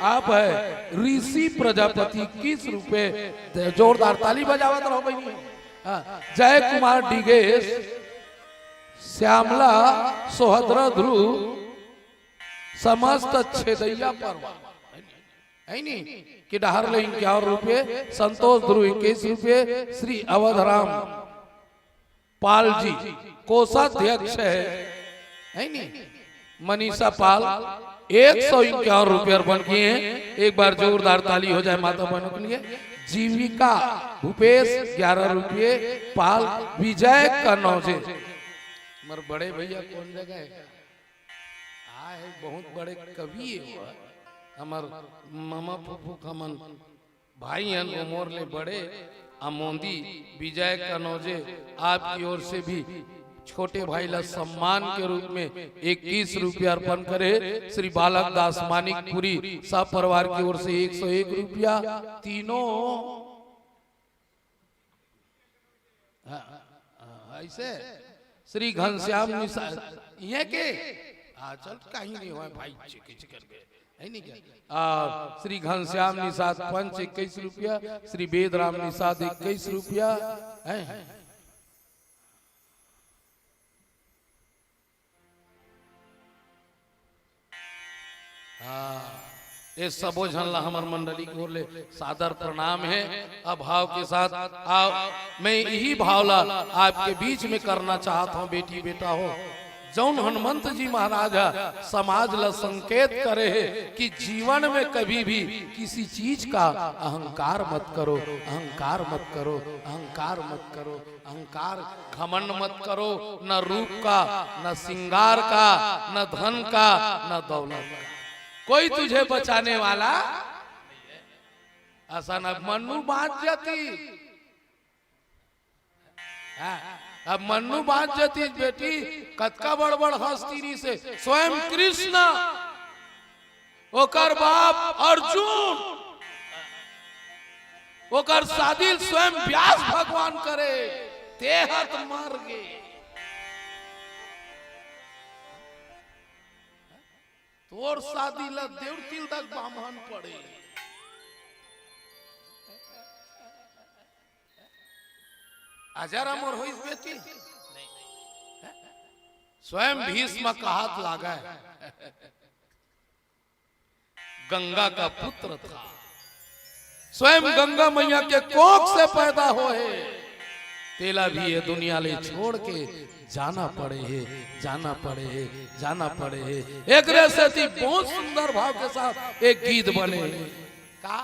आप है ऋषि प्रजापति इक्कीस रुपए। जोरदार ताली बजावत रहो बहिनी। हाँ, जय कुमार डिगेश, श्यामला, सोहद्रा ध्रुव, समस्त छेदैया परिवार, है नी, कि डहर ले इक्यावन रुपये, संतोष ध्रुव इक्कीस रुपये, श्री अवधराम पाल जी कोषाध्यक्ष है, है नी, मनीषा पाल एक सौ इक्यावन रुपये अर्पण किए हैं। एक बार जोरदार ताली हो जाए माता बहनों के लिए। जीविका भूपेश ग्यारह रुपये, पाल विजय कन्नौजे। हमर बड़े भैया कौन जगह है? आ है बहुत बड़े कवि है वो, हमर ममा फूफू खमन भाई हन, वो मोर ले बड़े। अमोदी विजय कन्नौजे आपकी ओर से भी छोटे भाई ला सम्मान के रूप में इक्कीस रुपया अर्पण करे। श्री बालक दास मानिकपुरी सब परिवार की ओर से एक सौ एक रुपया। तीनों हाँ, हाँ, ऐसे श्री घनश्याम निषाद, ये के? हाँ, चल, कहीं नहीं हुआ भाई, चिक, चिक करके, है नहीं क्या? आ, श्री घनश्याम निषाद पंच इक्कीस रुपया, श्री वेदराम निषाद इक्कीस रुपया, है। हाँ, ये सबो झन ला हमर मंडली के ओर ले सादर प्रणाम है। अभाव के साथ आओ, मैं यही भाव ला आपके बीच में करना चाहत हूँ, बेटी बेटा हो। जौन हनुमंत जी महाराज ह समाज ला संकेत करे है कि जीवन में कभी भी किसी चीज का अहंकार मत करो, अहंकार मत करो, अहंकार मत करो। अहंकार, घमंड मत करो, न रूप का, न श्रृंगार का, न धन का, न दौलत का। कोई तुझे बचाने वाला ऐसा न। मन्नू बाँच जातिस, हाँ, अब मन्नू बाँच जातिस बेटी, कतका बड़ बड़ हस्ती रहिसे, स्वयं कृष्ण, ओकर बाप अर्जुन, ओकर शादी स्वयं व्यास भगवान करे, तेहत मर गे। तोर शादी ला देवतिल तक बाम्हन पड़े। अजर अमर होइस बेटी। स्वयं भीष्म कहत लागे, गंगा का पुत्र था, स्वयं गंगा मैया के कोख से पैदा होए, तेला भी ये दुनिया ले छोड़ के जाना पड़े है, जाना पड़े है, जाना पड़े है। एकरे सेती बहुत सुंदर भाव के साथ एक गीत बने। का?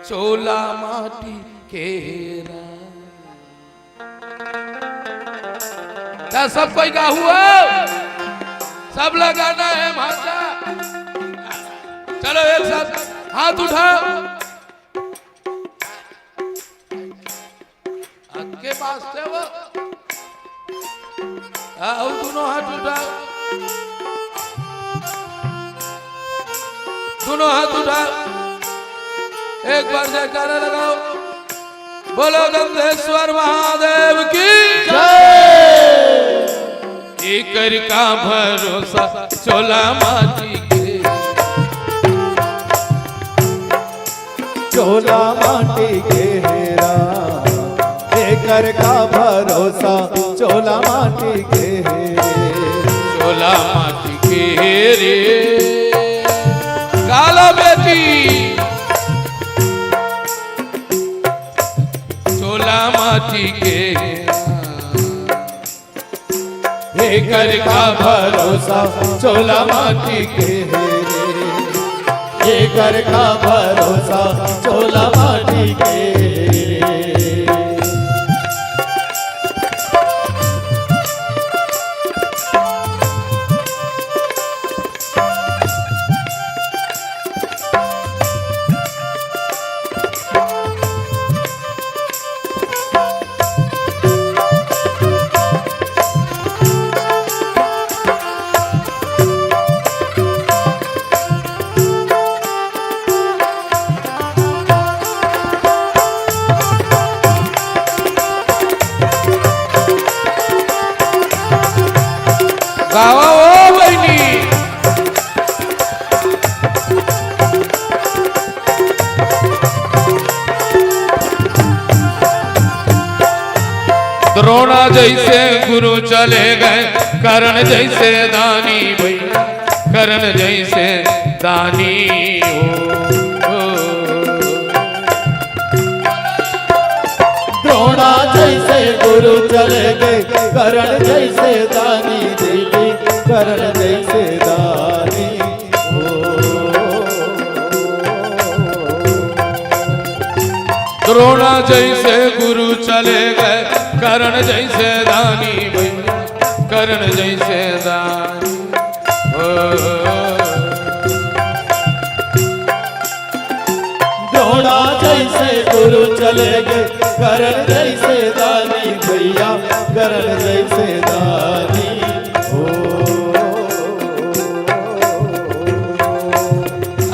चोला माटी के रा। त सब कोई गाहू हो, सब लगाना है भाषा। चलो एक साथ हाथ उठाओ। अक्के पास थे वो। हाँ, अउ दोनों हाथ उठाओ, दोनों हाथ उठाओ, एक बार जयकारा लगाओ। बोलो दंतेश्वर महादेव की जय। एकर का भरोसा चोला माटी के, चोला माटी के हेरा, एक कर का भरोसा चोला माटी के हे रे। चोला माटी के हे रे। काला बेटी। चोला माटी के। एकर का भरोसा चोला माटी के हे रे। एकर का भरोसा चोला माटी के हे रे। गावा ओ बहिनी। द्रोणा जैसे गुरु चले गए, कर्ण जैसे दानी भैया, कर्ण जैसे दानी हो। द्रोणा जैसे गुरु चले गए, कर्ण जैसे दानी दीदी, कर्ण जैसे दानी हो। द्रोणा जैसे गुरु चले गए, कर्ण जैसे दानी भैया, कर्ण जैसे दानी हो। द्रोणा जैसे गुरु चले गए, कर्ण जैसे दानी भैया, कर्ण जैसे दानी हो।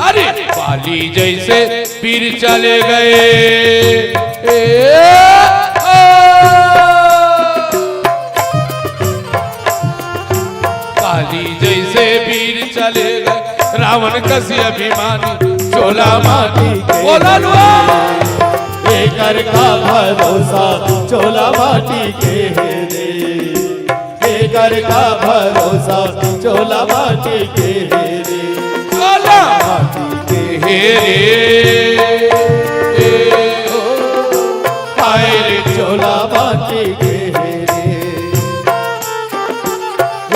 अरे बाली जैसे वीर चले गए, ए, ओ। बाली जैसे वीर चले गए, रावण कसी अभिमानी, चोला माटी के। बोला लुआ। एकर का भरोसा चोला माटी के हे रे। एकर का भरोसा चोला माटी के हे रे। चोला माटी के हे रे। हाय रे चोला माटी के हे रे।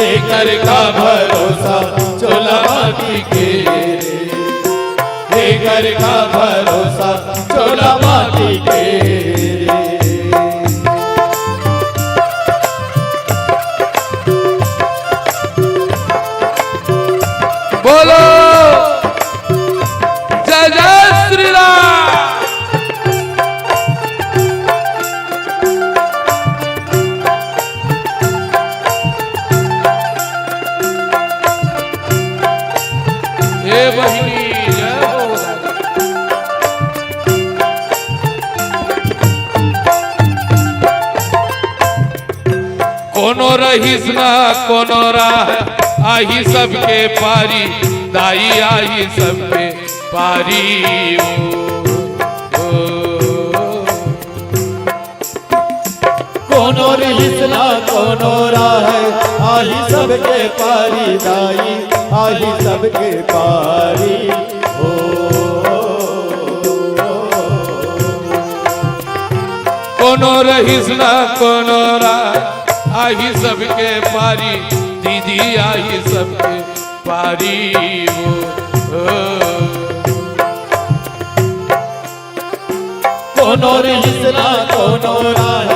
एकर का भरोसा चोला माटी के रे। एकर का भरोसा चोला माटी के रे। बोलो जय जय श्री राम। हे बहिनी, जय हो। कोनो रहिस ना कोनो राह, आही सबके पारी, दाई आही सबके पारी ओ, ओ। कोनो रहिस ना कोनो राह, आही सबके पारी दाई, आही सबके पारी हो। कोनो रहिस ना कोनो राह, आही सबके पारी, दीदी आही सबके पारी हो। कोनो रहिस ना कोनो राह,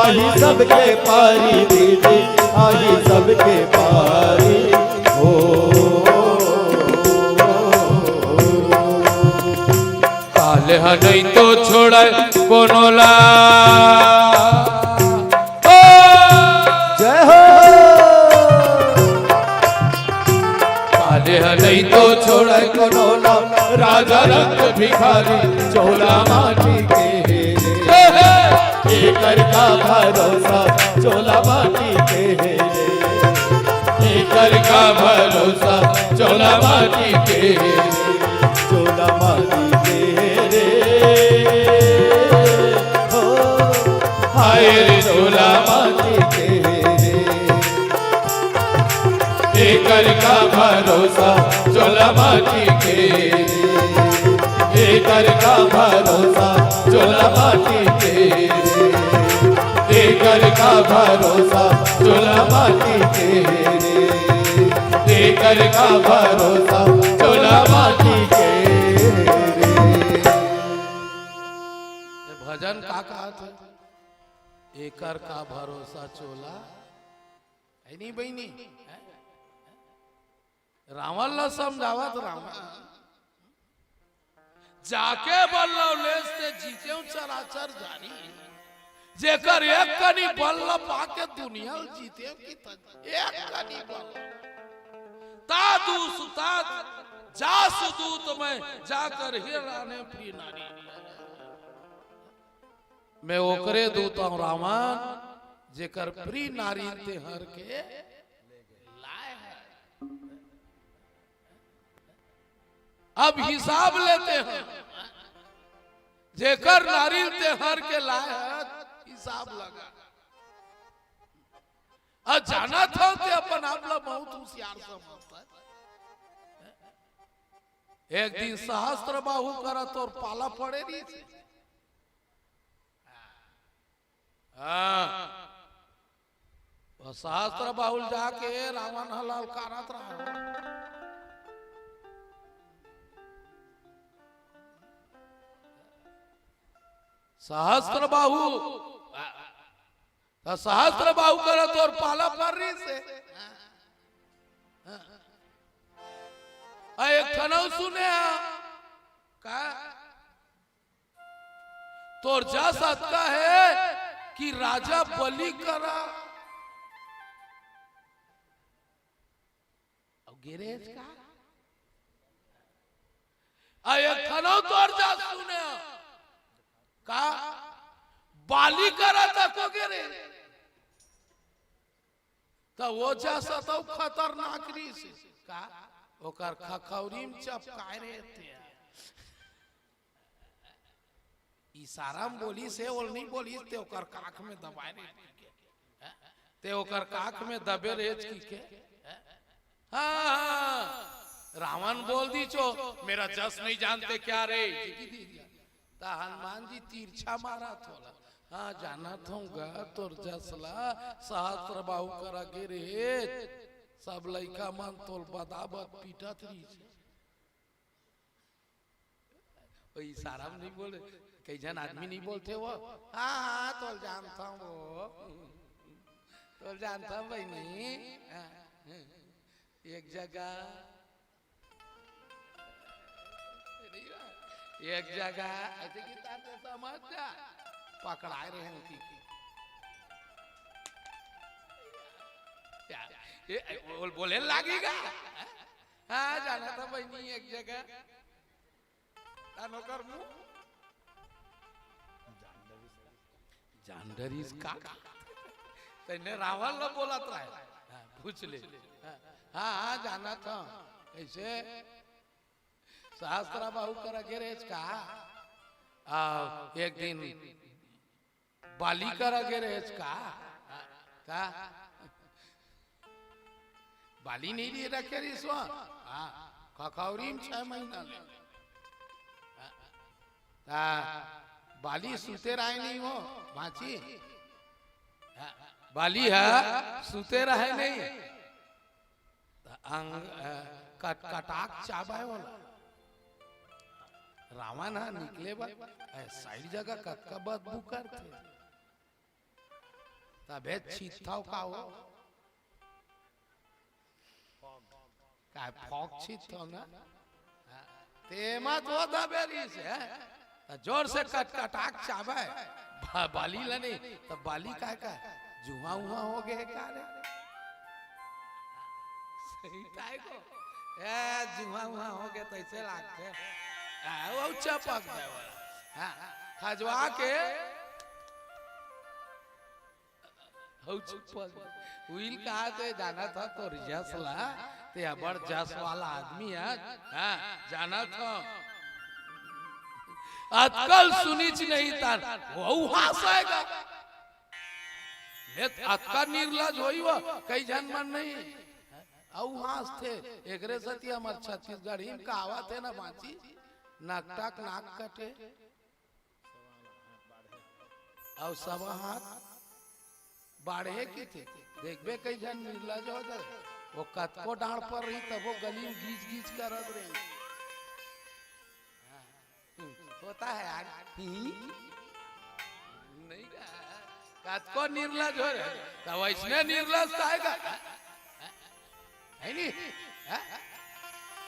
आही सबके पारी दीदी, आही सबके पारी हो। काल ह नहीं तो छोड़े कोनो ला। ओ! जय हो। काले ह नहीं तो छोड़े कोनो ला, राजा रंग भिखारी चोला माटी के हे रे। हे, हे। एकर का भरोसा चोला माटी के हे रे। एकर का भरोसा चोला माटी के हे रे। चोला माटी के हे रे। हो। हाय चोला माटी के रे, एकर का भरोसा, चोला माटी के रे, एकर का भरोसा, चोला माटी के रे, एकर का भरोसा, चोला माटी के रे। ये भजन का कहत हे? एकर का भरोसा, चोला है नहीं बहिनी? हैं? रावण ला समझावत रावण, जाके बल्लव लेस ते जीतेव चराचर जानी, जेकर एक कनी बल्ल पाके दुनिया ल जीतेव की तन, एक कनी बल्ल। ता दूस, ता जास दूत मैं जाकर हिराने प्रिय नारी। मैं ओकरे दूत हूँ रावण, जेकर प्रिय नारी ते हर के लाए है। अब हिसाब लेते हैं, जेकर नारी ते हर के लाए है, हिसाब लगा। अब जाना था ते अपन आप ला बहुत होशियार समझता है। एक दिन सहस्त्र बाहु करा तोर पाला पड़े रही थी। हाँ। वो सहस्त्र बाहुल जाके रावण ह ललकारत रहा। सहस्त्र बाहु, त सहस्त्र बाहु करा तोर पाला पर रही से। आ, एक ठन अउ सुने हा। का? तोर जस अतका हे कि राजा बलि करा। अब गे रेहेस का? आ एक ठन अउ तोर जस सुने का? बाली करा तको गे रेहेस। त वो जस अतउ खतरनाक रहिस का? ओकर खखौरी म चपकाए रहिस ते। इशारा म बोलिस हे, ओला नइ बोलिस, ते ओकर काख में दबाए रहे कहिके। हैं? ते ओकर काख में दबे रहे कहिके। हैं? हाँ, हाँ, रावण बोल दिस ओ, मेरा जस नहीं जानते क्या रे? त हनुमान जी तिरछा मारत हे ओला। हाँ, जानत हँव गा तोर जस ला, सहस्त्र बाहु करा गे रहे, सब लइका मन तोला बदाबद पीटत रहिस। वो इशारा में नहीं बोले, कई झन आदमी नहीं बोलते वो। हाँ, हाँ, तोला जानत हँव वो, तोला जानत हँव बहिनी। हाँ, एक जगह, एक जगह ऐसे कि तार तो समझ जा, पकड़ाए रहे हैं उनकी। क्या? ये, बोल, बोले लागेगा। हाँ, जाना था बहिनी एक जगह। तान ओकर मुंह। जान डरिस का? तइने रावण ला बोलत रहे। हाँ, पूछ ले। हाँ, हाँ, हाँ, जानत हँव। कइसे? सहस्त्र बाहु करा गे रहेस का? आ, एक दिन बाली करा गे रहेस का? का? बाली नइ रखे रहिस वो? हाँ, खखौरी म छह महीना ले। हाँ, ता बाली सुते रहे नहीं वो, बाची? हाँ, बाली ह सुते रहे नहीं। त अंग, अ, कटकटाक चाबय ओला। रावण ह निकले बर, अ, साइड जगह कतका बदबू करथे। तभे छींचथव का वो? काय फॉग छींचथव ना? हाँ, तेमा तो दबे रहिस हे। त जोर से कटकटाक चाबे। बा-, बाली ल नहीं, त बाली काय का? जुहा उहा हो गे का रे? सही ताय को। ए, जुहा उहा हो गे, तइसे लागथे। आ, वो चपक जाय वाला। हाँ, खजवा के हौ चुप हो। उहिल कहा ते जानत हँव तोर जस ला, ते अब्बड़ जस वाला आदमी हे। हाँ, जानत हँव। अतका ल सुनिच नहीं तान, वो हाँसय गा। मैं अतका निर्लज होही वो, कई झन मन नहीं। अउ हाँसथे। एकरे सेती हमर छत्तीसगढ़ी म कहावत हे ना बाची, नकटा के नाक कटे अउ सवा हाथ बाढ़े किथे। देखबे कई झन निर्लज हो जाय, वो कतको डांड़ पर रही तभो गली म गीच गीच करत रही। होता है यार। हम्म? नहीं का? कतको निर्लज हो रहे, त वइसने निर्लज त आय गा। है नी? हैं?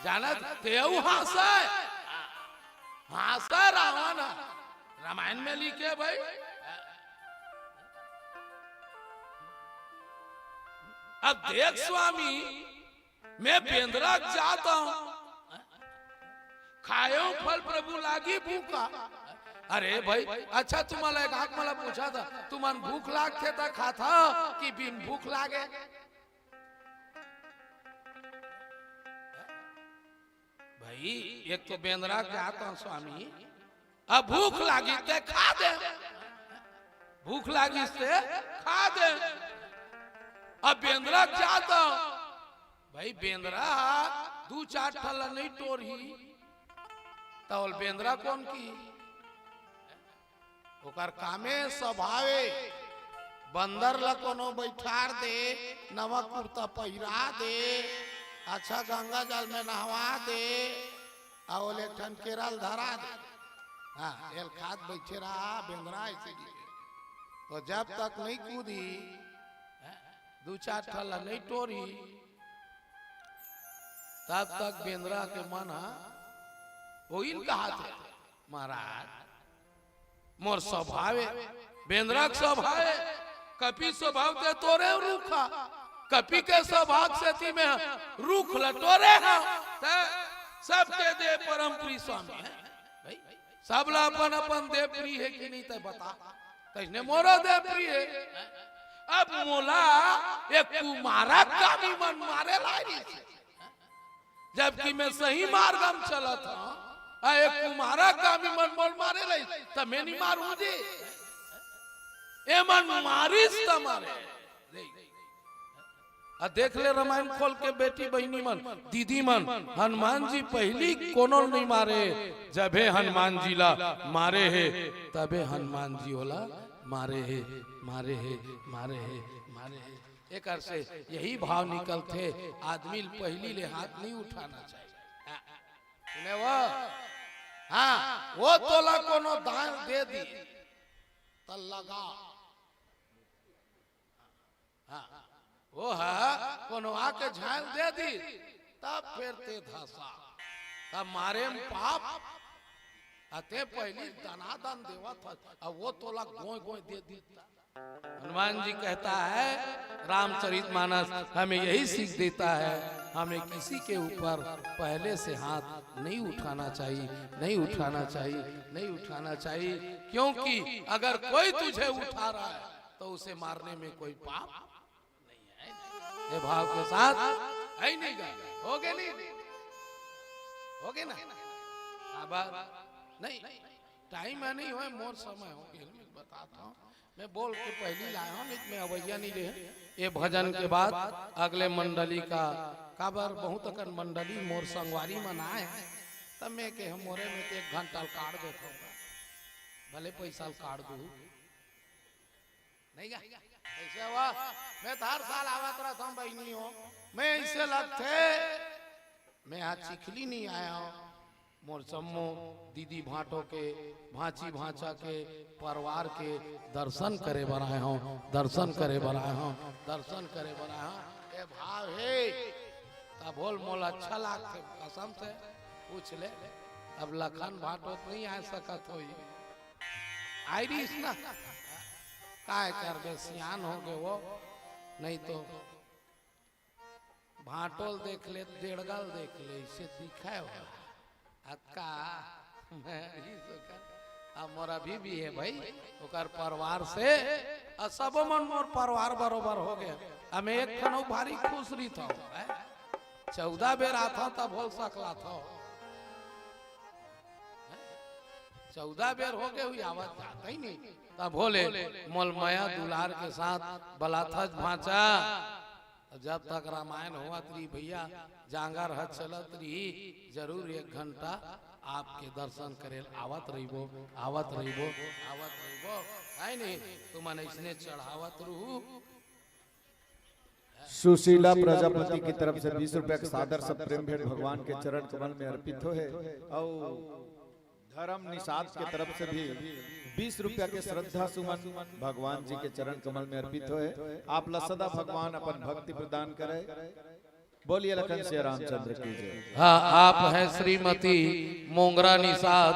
जानत तेऊ हाँसय, हाँसय रावण ह। रामायण में लिखे भाई। अब देख स्वामी, मैं बेंदरा के जात हंव, खाएंव फल प्रभु लागी भूखा। अरे भाई, अच्छा तुमन ला एक आंख मला पूछत हंव, तुमन भूख लागथे त खाथव कि बिन भूख लागे? भाई, एक तो बेंदरा के जात हंव स्वामी, अब भूख लागी ते खा दे, भूख लागी ते खा दे। अब बेंदरा के जात हंव, भाई बेंदरा दू चार ठन ला नहीं टोरही, त ओला बेंदरा कोन किही? ओकर कामे स्वभावे, बंदर ल कोनो बइठार दे, नवा कुर्ता पहिरा दे, अच्छा गंगा जल में नहवा दे, अउ ओला एक ठन केरा ल धरा दे। हाँ, एला खात बइठे रहा, बेंदरा अइसे कहिथे। त जब तक नहीं कूदही, दू चार ठन ला नहीं टोरही, तब तक बेंदरा के मन ह ओहिन कहाथे, महाराज, मोर स्वभावे, बेंदरा के स्वभावे, कपि स्वभाव ते टोरे रूखा, कपि के स्वभाव सेती में रूख ल टोरे हंव, ते सबके देह परम प्रिय स्वामी हे। भाई, सब ला अपन अपन देह प्रिय हे कि नहीं, ते बता। तइसने मोरो देह प्रिय हे। अब मोला एक कुमारा कामी मन मारे ला आय रहिस, जबकि मैं सही मार्ग म चलत हंव, अउ एक कुमारा कामी मन मोला मारे ला आइस, त मैं नहीं मारहूं जी। ए मन मारिस त मारे। अउ देख ले रामायण खोल के बेटी बहिनी मन, दीदी मन, हनुमान जी पहिली कोनो ल नहीं मारे, जभे हनुमान जी ला मारे हे, तभे हनुमान जी ओला मारे हे, मारे हे, मारे हे, मारे हे। एकर से यही भाव निकलथे, आदमी ल पहिली ले हाथ नहीं उठाना चाहिए। सुने वो? हाँ, वो तोला कोनो दान दे दी, त लगा। हाँ, वो ह कोनो आके झांक दे दी, तब फेर ते धसा, तब मारे म पाप। अते पहिली दनादन देवत हस, अब वो तोला गोय गोय दे दी। हनुमान जी कहता है, रामचरितमानस हमें यही सीख देता है, हमें किसी के ऊपर पहले से हाथ नहीं उठाना चाहिए, नहीं उठाना चाहिए, नहीं उठाना चाहिए, क्योंकि अगर कोई तुझे उठा रहा है तो उसे मारने में कोई पाप नहीं है। ये भाव के साथ है ही नहीं गा, हो गए नहीं, हो गए ना? अब नहीं, टाइम है नहीं होय, मोर समय हो गए, मैं बताता हूँ। मैं बोल के पहिली लाय हंव, नहीं त मैं अवइया नहीं रहे। ए भजन के बाद अगले मंडली का, काबर बहुत अकन मंडली मोर संगवारी मन आय, तब मैं के हम मोरे में ते एक घंटा ल काट देथंव, भले पैसा ल काट दू, नहीं गा? अइसे हुआ, मैं त हर साल आवत रहत हंव बहिनी हो, मैं अइसे लगथे, मैं आज चिखली नहीं आय हंव, मोर सम्मो दीदी भांटो के, भांची भांचा के, परिवार के दर्शन करे बर आय हंव, दर्शन करे बर आय हंव, दर्शन करे बर आय हंव। ए भाव हे, तभो ल मोला अच्छा लागथे, कसम से पूछ ले। अब लखन भांटो त नहीं आ सकत होही, आय रहिस ना, काय करबे, सियान हो गे वो, नहीं तो भांटो ल देख ले, डेढ़गा ल देख ले, अइसे दिखय हो। अतका मैं ही सोचत, अब मोर अभी भी हे भाई, ओकर परिवार से, अउ सबो मन मोर परिवार बरोबर हो गे। अब मैं एक ठन अउ भारी खुश रहिथंव, हैं? चौदह बेर आथंव, तभो ल सकलाथंव, हैं? चौदह बेर हो गे हुई, आवत जात ही नहीं, तभो ले मोला मया दुलार के साथ बलाथस भांचा। त जब तक रामायण होवत रही भैया, जांगर ह चलत रही, जरूर एक घंटा आपके दर्शन करे आवत रहिबो, आवत रहिबो, आवत रहिबो। है नहीं? तुमन इसने चढ़ावत रहू। सुशीला प्रजापति की तरफ से बीस रुपया के सादर सप्रेम भेंट भगवान के चरण कमल में अर्पित होहे। अउ धर्म निषाद के तरफ से भी बीस रुपया के श्रद्धा सुमन भगवान जी के चरण कमल में अर्पित होहे। आप ला सदा भगवान अपन भक्ति प्रदान करे। बोलिए लखन सिया रामचंद्र की जय। हाँ, आप हैं श्रीमती मोंगरा निषाद,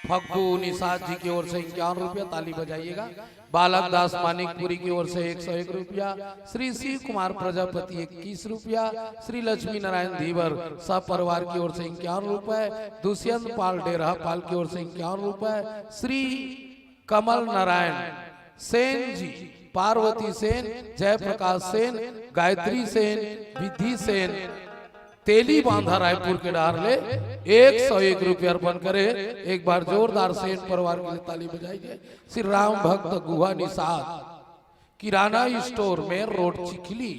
फग्गू निषाद जी की ओर से इक्यावन रुपया, ताली बजाइएगा। बालक दास मानिकपुरी की ओर से एक सौ एक रुपया, श्री शिव कुमार प्रजापति इक्कीस रुपया, श्री लक्ष्मी नारायण धीवर सब परिवार की ओर से इक्यावन रुपए, दुष्यंत पाल डेरहा पाल की ओर से इक्यावन रुपए, श्री कमल नारायण सेन जी, पार्वती सेन, जयप्रकाश सेन, गायत्री सेन, विधि सेन, तेली बांधा रायपुर के डहर ले एक सौ एक रुपया अर्पण करे। एक बार जोरदार सेन परिवार के लिए ताली बजाई जाए। श्री राम भक्त गुहा निषाद, किराना स्टोर, मेन रोड, चिखली,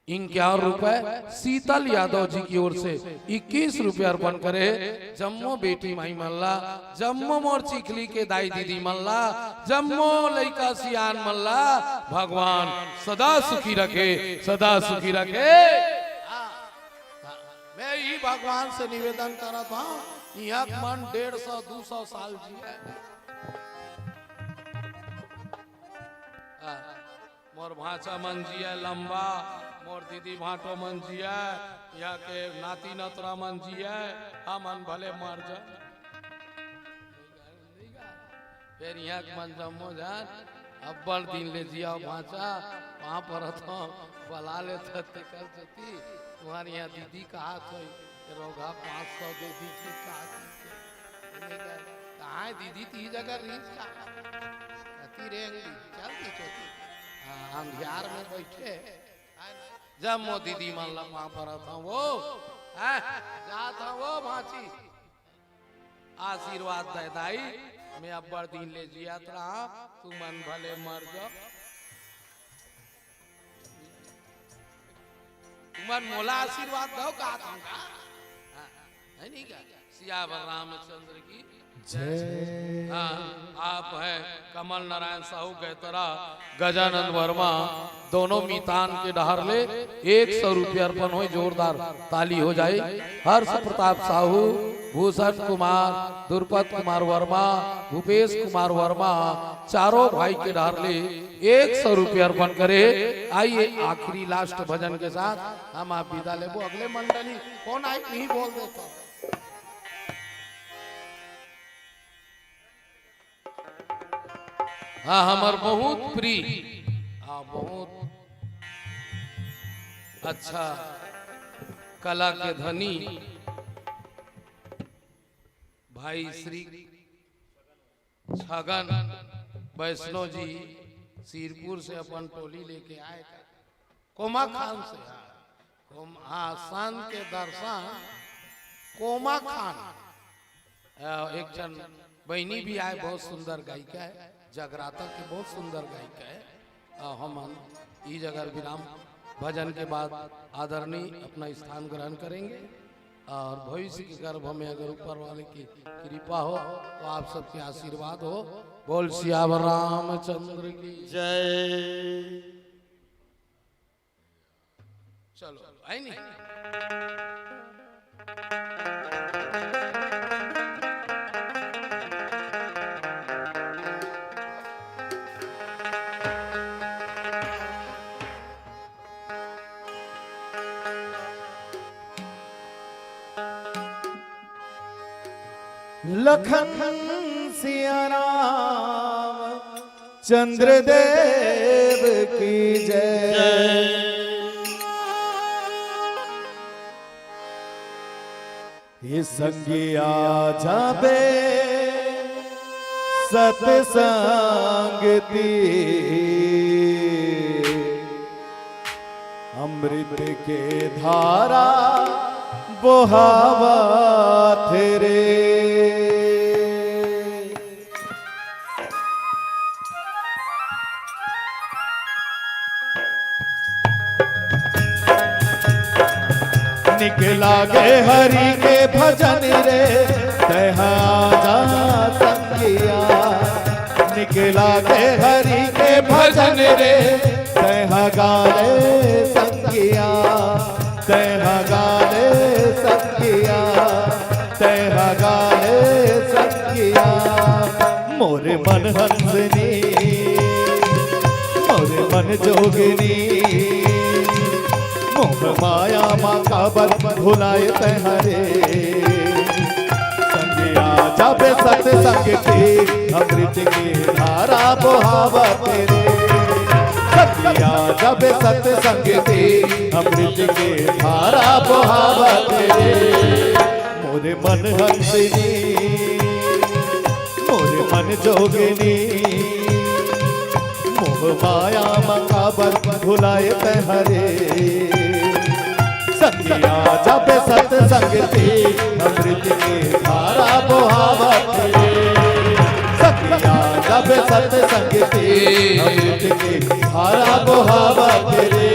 इक्यावन रुपए। शीतल यादव जी की ओर से इक्कीस रुपया अर्पण करे। जम्मो बेटी माई मन ला, जम्मो मोर चिखली के दाई दीदी मन ला, जम्मो लइका सियान मन ला भगवान सदा सुखी रखे, सदा सुखी रखे। हाँ, हाँ, मैं ही भगवान से निवेदन करत हूँ, यहाँ मन डेढ़ सौ दू सौ साल जिए। हाँ। मोर भांचा मन जिया लंबा, मोर दीदी भांटो मन जिया, यहाँ के नाती नतरा मन जिया, हमन भले मर जा। फिर यहाँ के मन जम्मो जान अब्बड़ दिन ले जिया भांचा, वहाँ पर तो बला ले तेकर जती, तुम्हारे यहाँ दीदी कहा तो रोगा पाँच सौ दे दी थी, कहा थी। कहाँ है दीदी, ती जगह रीस का? कती रेंग दी, चल दी चोटी। हाँ, अंधियार में बैठे। जब मो दीदी मन ला पाँव परत हूँ वो, हैं, जात हूँ वो भांची। आशीर्वाद दे दाई, मैं अब्बड़ दिन ले जियत रहा, तुमन भले मर जाओ। तुमन मोला आशीर्वाद दो, का दूंगा? हाँ, है नहीं क्या? सियावर रामचंद्र की जय। हाँ, आप है कमल नारायण साहू गैतरा, गजानंद वर्मा, दोनों मितान के डहर ले एक सौ रुपया अर्पण होए, जोरदार ताली हो जाए। हर्ष प्रताप साहू, भूषण कुमार, दुर्पत कुमार वर्मा, भूपेश कुमार वर्मा, चारों भाई के डहर ले एक सौ रुपया अर्पण करे। आइए, आखिरी लास्ट भजन के साथ हम आप विदा लेबो। अगले मंडली कौन आए, यही बोल देता हूँ। हाँ, हमर बहुत प्रिय, हाँ, बहुत अच्छा कला के धनी भाई श्री छगन वैष्णव जी सिरपुर से अपन टोली लेके आए का। कोमा खान से, हाँ। कोम-, हाँ, संत के दर्शन कोमा खान। अ, एक झन बहिनी भी आए, बहुत सुंदर गायिका है, जगराता के बहुत सुंदर गायिका है। अ, हम ई जगह विराम, भजन के बाद आदरणीय अपना स्थान ग्रहण करेंगे और भविष्य के गर्भ में अगर ऊपर वाले की कृपा हो तो आप सबके आशीर्वाद हो। बोल सियावर रामचंद्र की जय। चलो, आई नहीं। लखन सिया राम चंद्र देव की जय। ये संगिया जाबे सतसंगती, अमृत के धारा बोहावत रे। निक लागे हरि के भजन रे, तैं हा आजा संगिया। निक लागे हरि के भजन रे, तैं हा गा ले संगिया। तैं हा गा ले संगिया, तैं हा गा ले संगिया। मोर मन हंसनी, मोर मन जोगनी, मोह माया मा काबर भुलाए तैं हा रे। संगिया जब सतसंग के अमृत के धारा बोहावत रे। संगिया जब सतसंग के अमृत के धारा बोहावत रे। मोर मन हंसनी, मोर मन जोगनी, मोह माया मा काबर भुलाए तैं हा रे। संगिया जब सतसंग के अमृत के धारा बोहावत रे। संगिया जब सतसंग के अमृत के धारा बोहावत रे।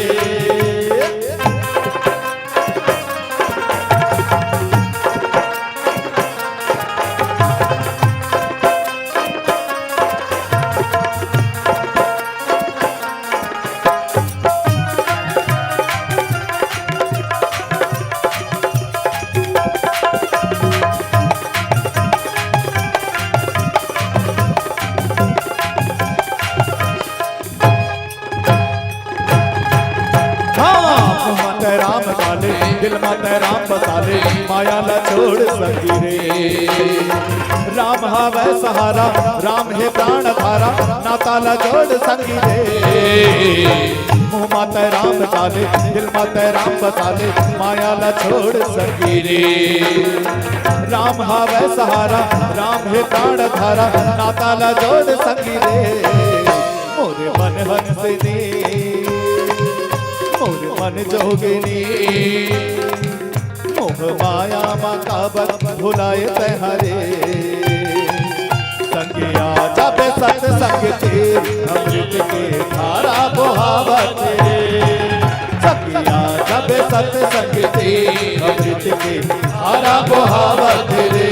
हाँ, मुँह मा तैं राम गा ले, दिल मा तैं राम बसा ले, माया ला छोड़ संगी रे। राम हवै सहारा, राम हे प्राण धारा, नाता ला जोड़ संगी रे। मुँह मा तैं राम गा ले, दिल मा तैं राम बसा ले, माया ला छोड़ संगी रे। राम हवै सहारा, राम हे प्राण धारा, नाता ला जोड़ संगी रे। मोर मन हंसनी, मोर मन जोगनी, मोह माया मा काबर भुलाए तैं हा रे। संगिया जब सतसंग के अमृत के धारा बोहावत रे। संगिया जब सतसंग के अमृत के धारा बोहावत रे।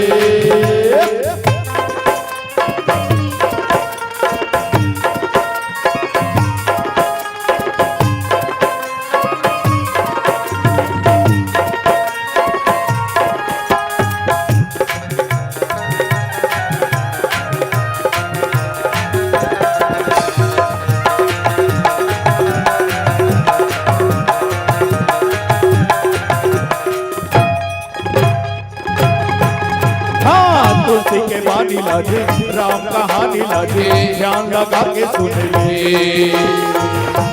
हाँ, तुलसी के बानी ला जी, राम कहानी ला जी, ध्यान लगा के सुन ले।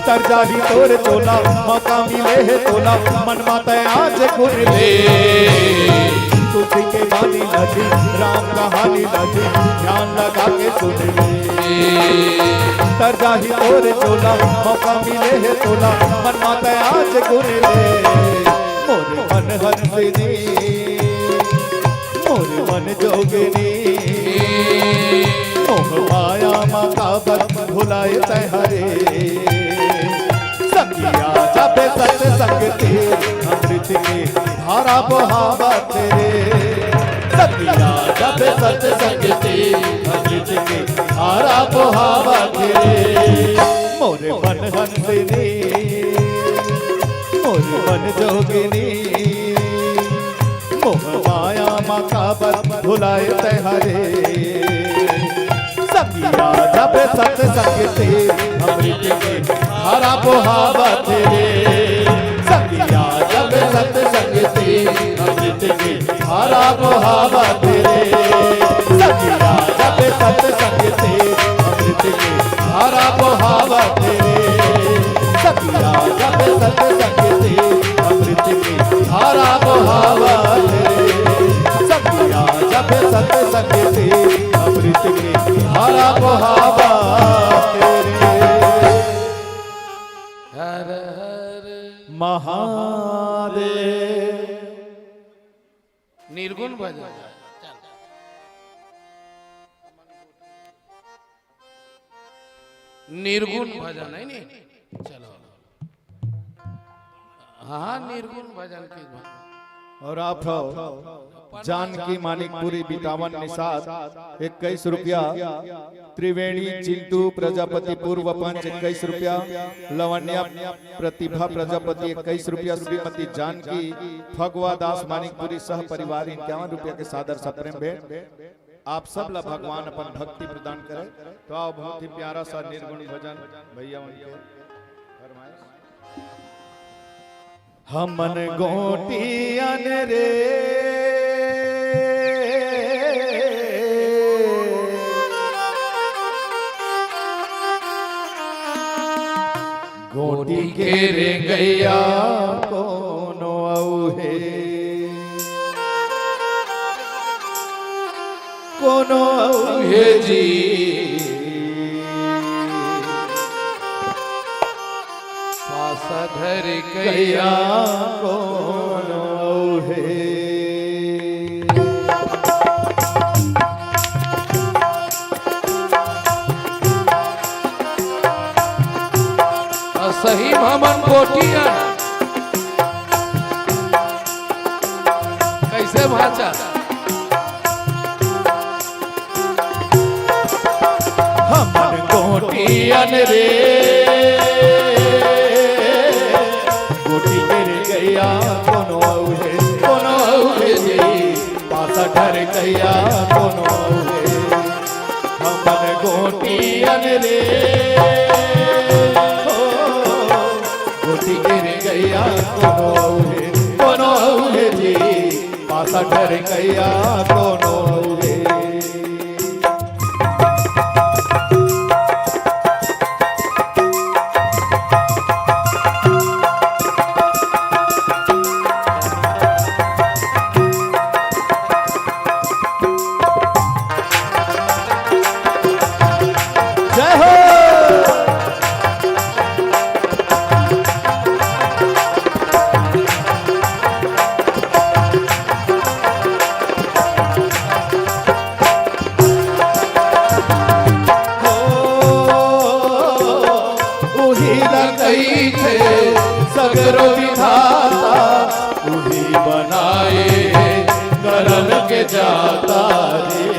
तर जाही तोर चोला, मौका मिले हे तोला, मन मा तैं आज गुन ले। तुलसी के बानी ला जी, राम कहानी ला जी, ध्यान लगा के सुन ले। तर जाही तोर चोला, मौका मिले हे तोला, मन मा तैं आज गुन ले। मोर मन हंसनी, मोर मन जोगनी, मोह माया मा काबर भुलाए तैं हा रे। संगिया जब सतसंग के अमृत के धारा बोहावत रे। संगिया जब सतसंग के अमृत के धारा बोहावत रे। मोर मन हंसनी, मोर मन जोगनी, मोह माया मा काबर भुलाए तैं हा रे। संगिया जब सतसंग के अमृत के धारा बोहावत रे। संगिया जब सतसंग के अमृत के धारा बोहावत रे। संगिया जब सतसंग के अमृत के धारा बोहावत रे। संगिया जब सतसंग के अमृत के धारा बोहावत रे। संगिया जब सतसंग के अमृत के धारा बोहावत रे। हर हर महादेव। निर्गुण भजन। निर्गुण भजन है नी। चलो, हाँ, निर्गुण भजन की बात। और आप हो जानकी मानिकपुरी बिटावन निषाद इक्कीस रुपया, त्रिवेणी चिंटू प्रजापति पूर्व पंच इक्कीस रुपया, लवण्या प्रतिभा प्रजापति इक्कीस रुपया, श्रीमती जानकी फगवा दास मानिकपुरी सह परिवार इक्यावन रुपया के सादर सप्रेम भेंट। आप सब ला भगवान अपन भक्ति प्रदान करे। तो आओ, बहुत ही प्यारा सा निर्गुण भजन भैया उनके फरमाइश। हमन गोटियन रे, गोटी के रे गैया कोनो अउ हे, कोनो अउ हे जी। पासा धर कैया कोनो अउ हे। अ, सही म हमन गोटियन। कैसे भाचा? हमन गोटियन रे, गोटी के रे गैया कोनो अउ हे, कोनो अउ हे जी, पासा धर कैया कोनो अउ हे। हमन गोटियन रे, हो, गोटी के रे गैया कोनो अउ हे, कोनो अउ हे जी, पासा धर कैया कोनो अउ हे। जय हो। हो, उही ला कहिथे सगरो विधाता, उही बनाए करम के जाता रे।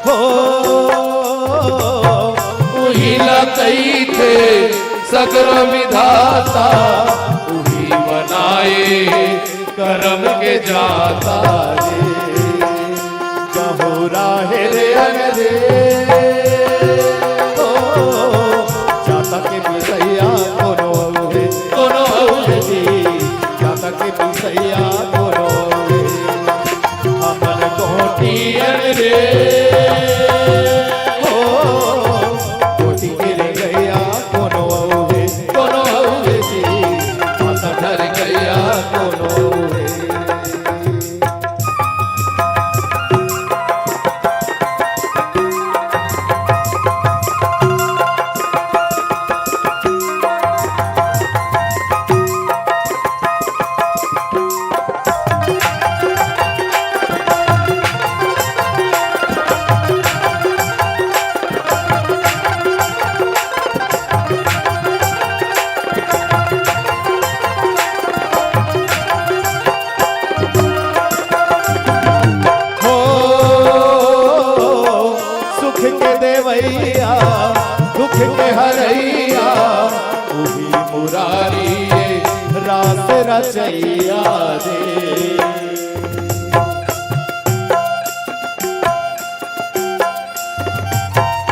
हो, उही ला कहिथे सगरो विधाता, उही बनाए करम के जाता रे। जहूरा हे रे अन रे, ओ, जाता के पिसैया कोनो अउ हे, कोनो अउ हे जी, जाता के पिसैया कोनो अउ हे। हमन गोटियन रे, ओ, गोटी के रे गैया कोनो अउ हे, कोनो अउ हे जी, पासा धर कैया कोनो अउ हे। हो, सुख के देवैया, दुख के हरैया, उही मुरारी ये रास रचैया रे।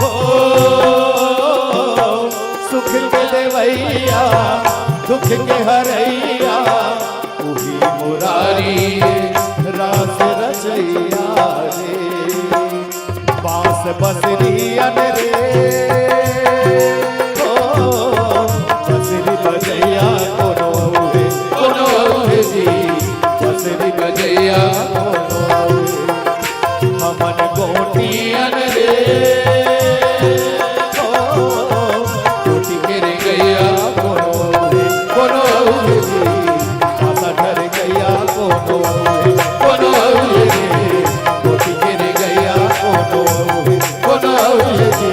हो, सुख के देवैया, दुख के हरैया, उही मुरारी रास रचैया रे। बांस बसरी अन रे, ओ, बसरी बजैया कोनो हे, कोनो हे जी, बसरी बजैया कोनो हे। हमन गोटियन रे, ओ, गोटी के रे गैया कोनो हे, कोनो हे जी, पासा धर गैया कोनो हे, कोनो हे जी, गोटी के रे गैया कोनो हे, कोनो हे जी,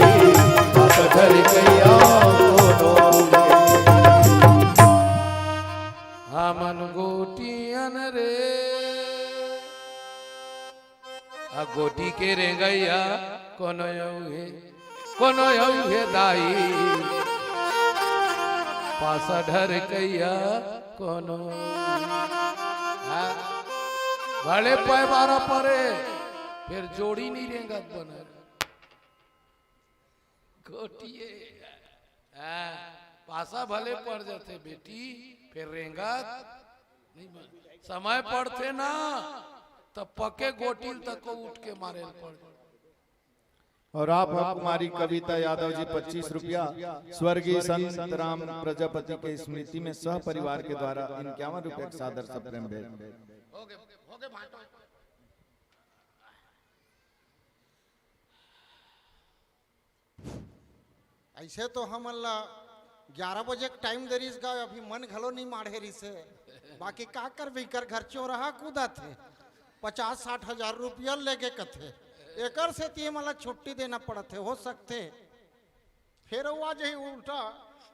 पासा धर गैया कोनो हे। गोटी के रेंगइया कोनो अउ हे, कोनो अउ हे दाई, पासा ढरकइया कोनो। हाँ, भले पैबारा परे, फेर जोड़ी नहीं रेंगत बने। गोटिए। हाँ, पासा भले पड़ जाथे बेटी, फेर रेंगत नहीं बन। समय पड़थे ना, त पके गोटिल तको उठ के मारे ल पड़ जाथे। और आप, आप कुमारी कविता यादव जी पच्चीस रुपया स्वर्गीय संत राम प्रजापति के स्मृति में सह परिवार के द्वारा इक्यावन रुपया के सादर सप्रेम भेंट। हो गए, हो गए भाटो। ऐसे तो हमन ला ग्यारह बजे के टाइम दे रिस गा, अभी मन घलो नहीं माढ़े रिस हे। बाकी का करबे, कर घर चोरहा कूदत हे, पचास साठ हजार रुपया लेगे कथे, एकर सेती हमन ला छुट्टी देना पड़त हे। हो सकथे फेर वो आ जाही उल्टा,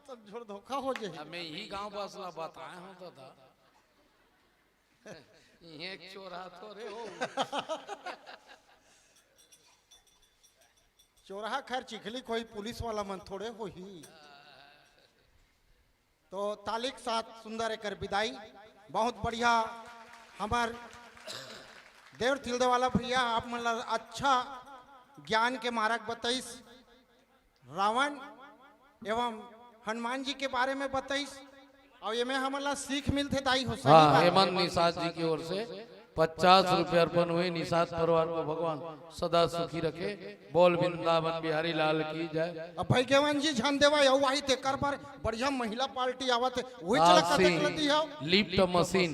तब झोर धोखा हो जाही। अब मैं यही गांव बस ला बताए हूँ दादा, ये एक चोरहा थोरे हो। चोरहा खैर चिखली कोई पुलिस वाला मन थोड़े होही। तो ताली के साथ सुंदर एकर विदाई। बहुत बढ़िया हमर देवर तिलदे वाला भैया, आप मन ला अच्छा ज्ञान के मार्ग बताइस, रावण एवं हनुमान जी के बारे में बताइस, और ये में हमन ला सीख मिलथे दाई हो। सही हाँ, बात। हेमंत निषाद जी की ओर से पचास रुपये अर्पण हुए। निषाद परिवार को भगवान सदा सुखी रखे। बोल वृंदावन बिहारी लाल की जय। अब भाई केवन जी झन देवा, यौ वही तेकर बर बढ़िया महिला पार्टी आवत हे, वही चला आसी कतक लती हो। लिफ्ट मशीन,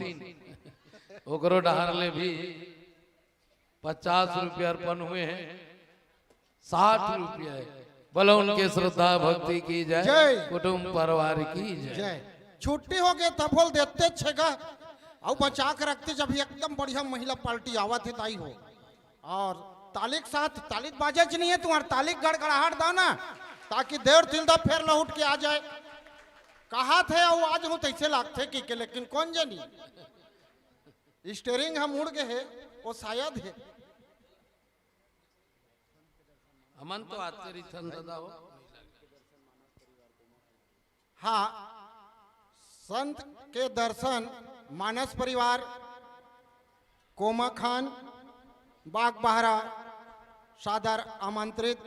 ओकरो डहार ले भी पचास रुपये अर्पण हुए हैं। साठ रुपये है। बोलो उनके श्रद्धा भक्ति की जय, जय। कुटुंब परिवार की जय। जय। छुट्टी हो गए तब बोल देते छेगा, और बचा के रखते जब ये एकदम बढ़िया महिला पार्टी आवत हे ताई हो। और ताली के साथ, ताली बाजे च नहीं है तुम्हार, ताली गड़गड़ाहट दो ना, ताकि देवर तिलदा फेर लौट के आ जाए। कहा थे वो आज हूँ तैसे लागथे कि के, लेकिन कौन जानी स्टेयरिंग हम उड़ गए है, वो शायद है। हमन तो आते रिथन दादा हो। हाँ, संत के दर्शन, मानस परिवार, कोमा खान, बाग बहरा, सादर आमंत्रित,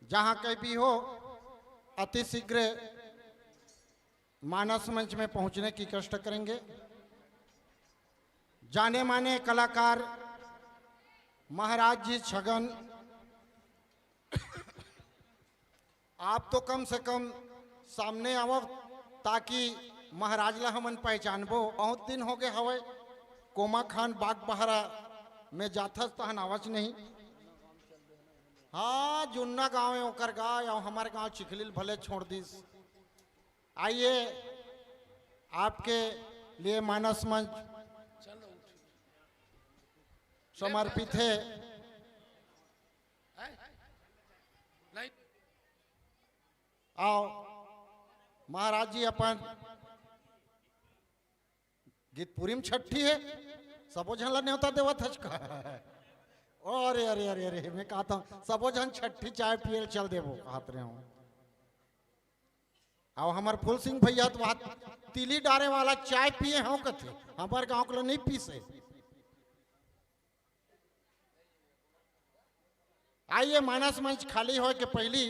जहाँ कहीं भी हो, अति शीघ्र मानस मंच में पहुंचने की कष्ट करेंगे। जाने माने कलाकार महाराज जी छगन, आप तो कम से कम सामने आवो, ताकि महाराज ला हमन पहचानबो। बहुत दिन हो गए हवे, कोमा खान बाग बहरा में जाथस तहन आवच नहीं। हाँ, जुन्ना गांव है ओकर गांव, और हमारे गांव चिखली ल भले छोड़ दिस। आइए, आपके लिए मानस मंच समर्पित है। आओ, महाराज जी अपन गीत पूरी में छठी है, सबो झन ला नेवता देवत हच का? अरे, अरे, अरे, अरे, मैं कहता हूँ, सबो झन छठी चाय पिए ल चल देबो, कहत रहे हूँ। अब हमर फूल सिंह भैया तो वहाँ तिली डारे वाला चाय पिए हो कथे, हमार गांव के लोग नहीं पी से। आइए, मानस मंच खाली होए के पहली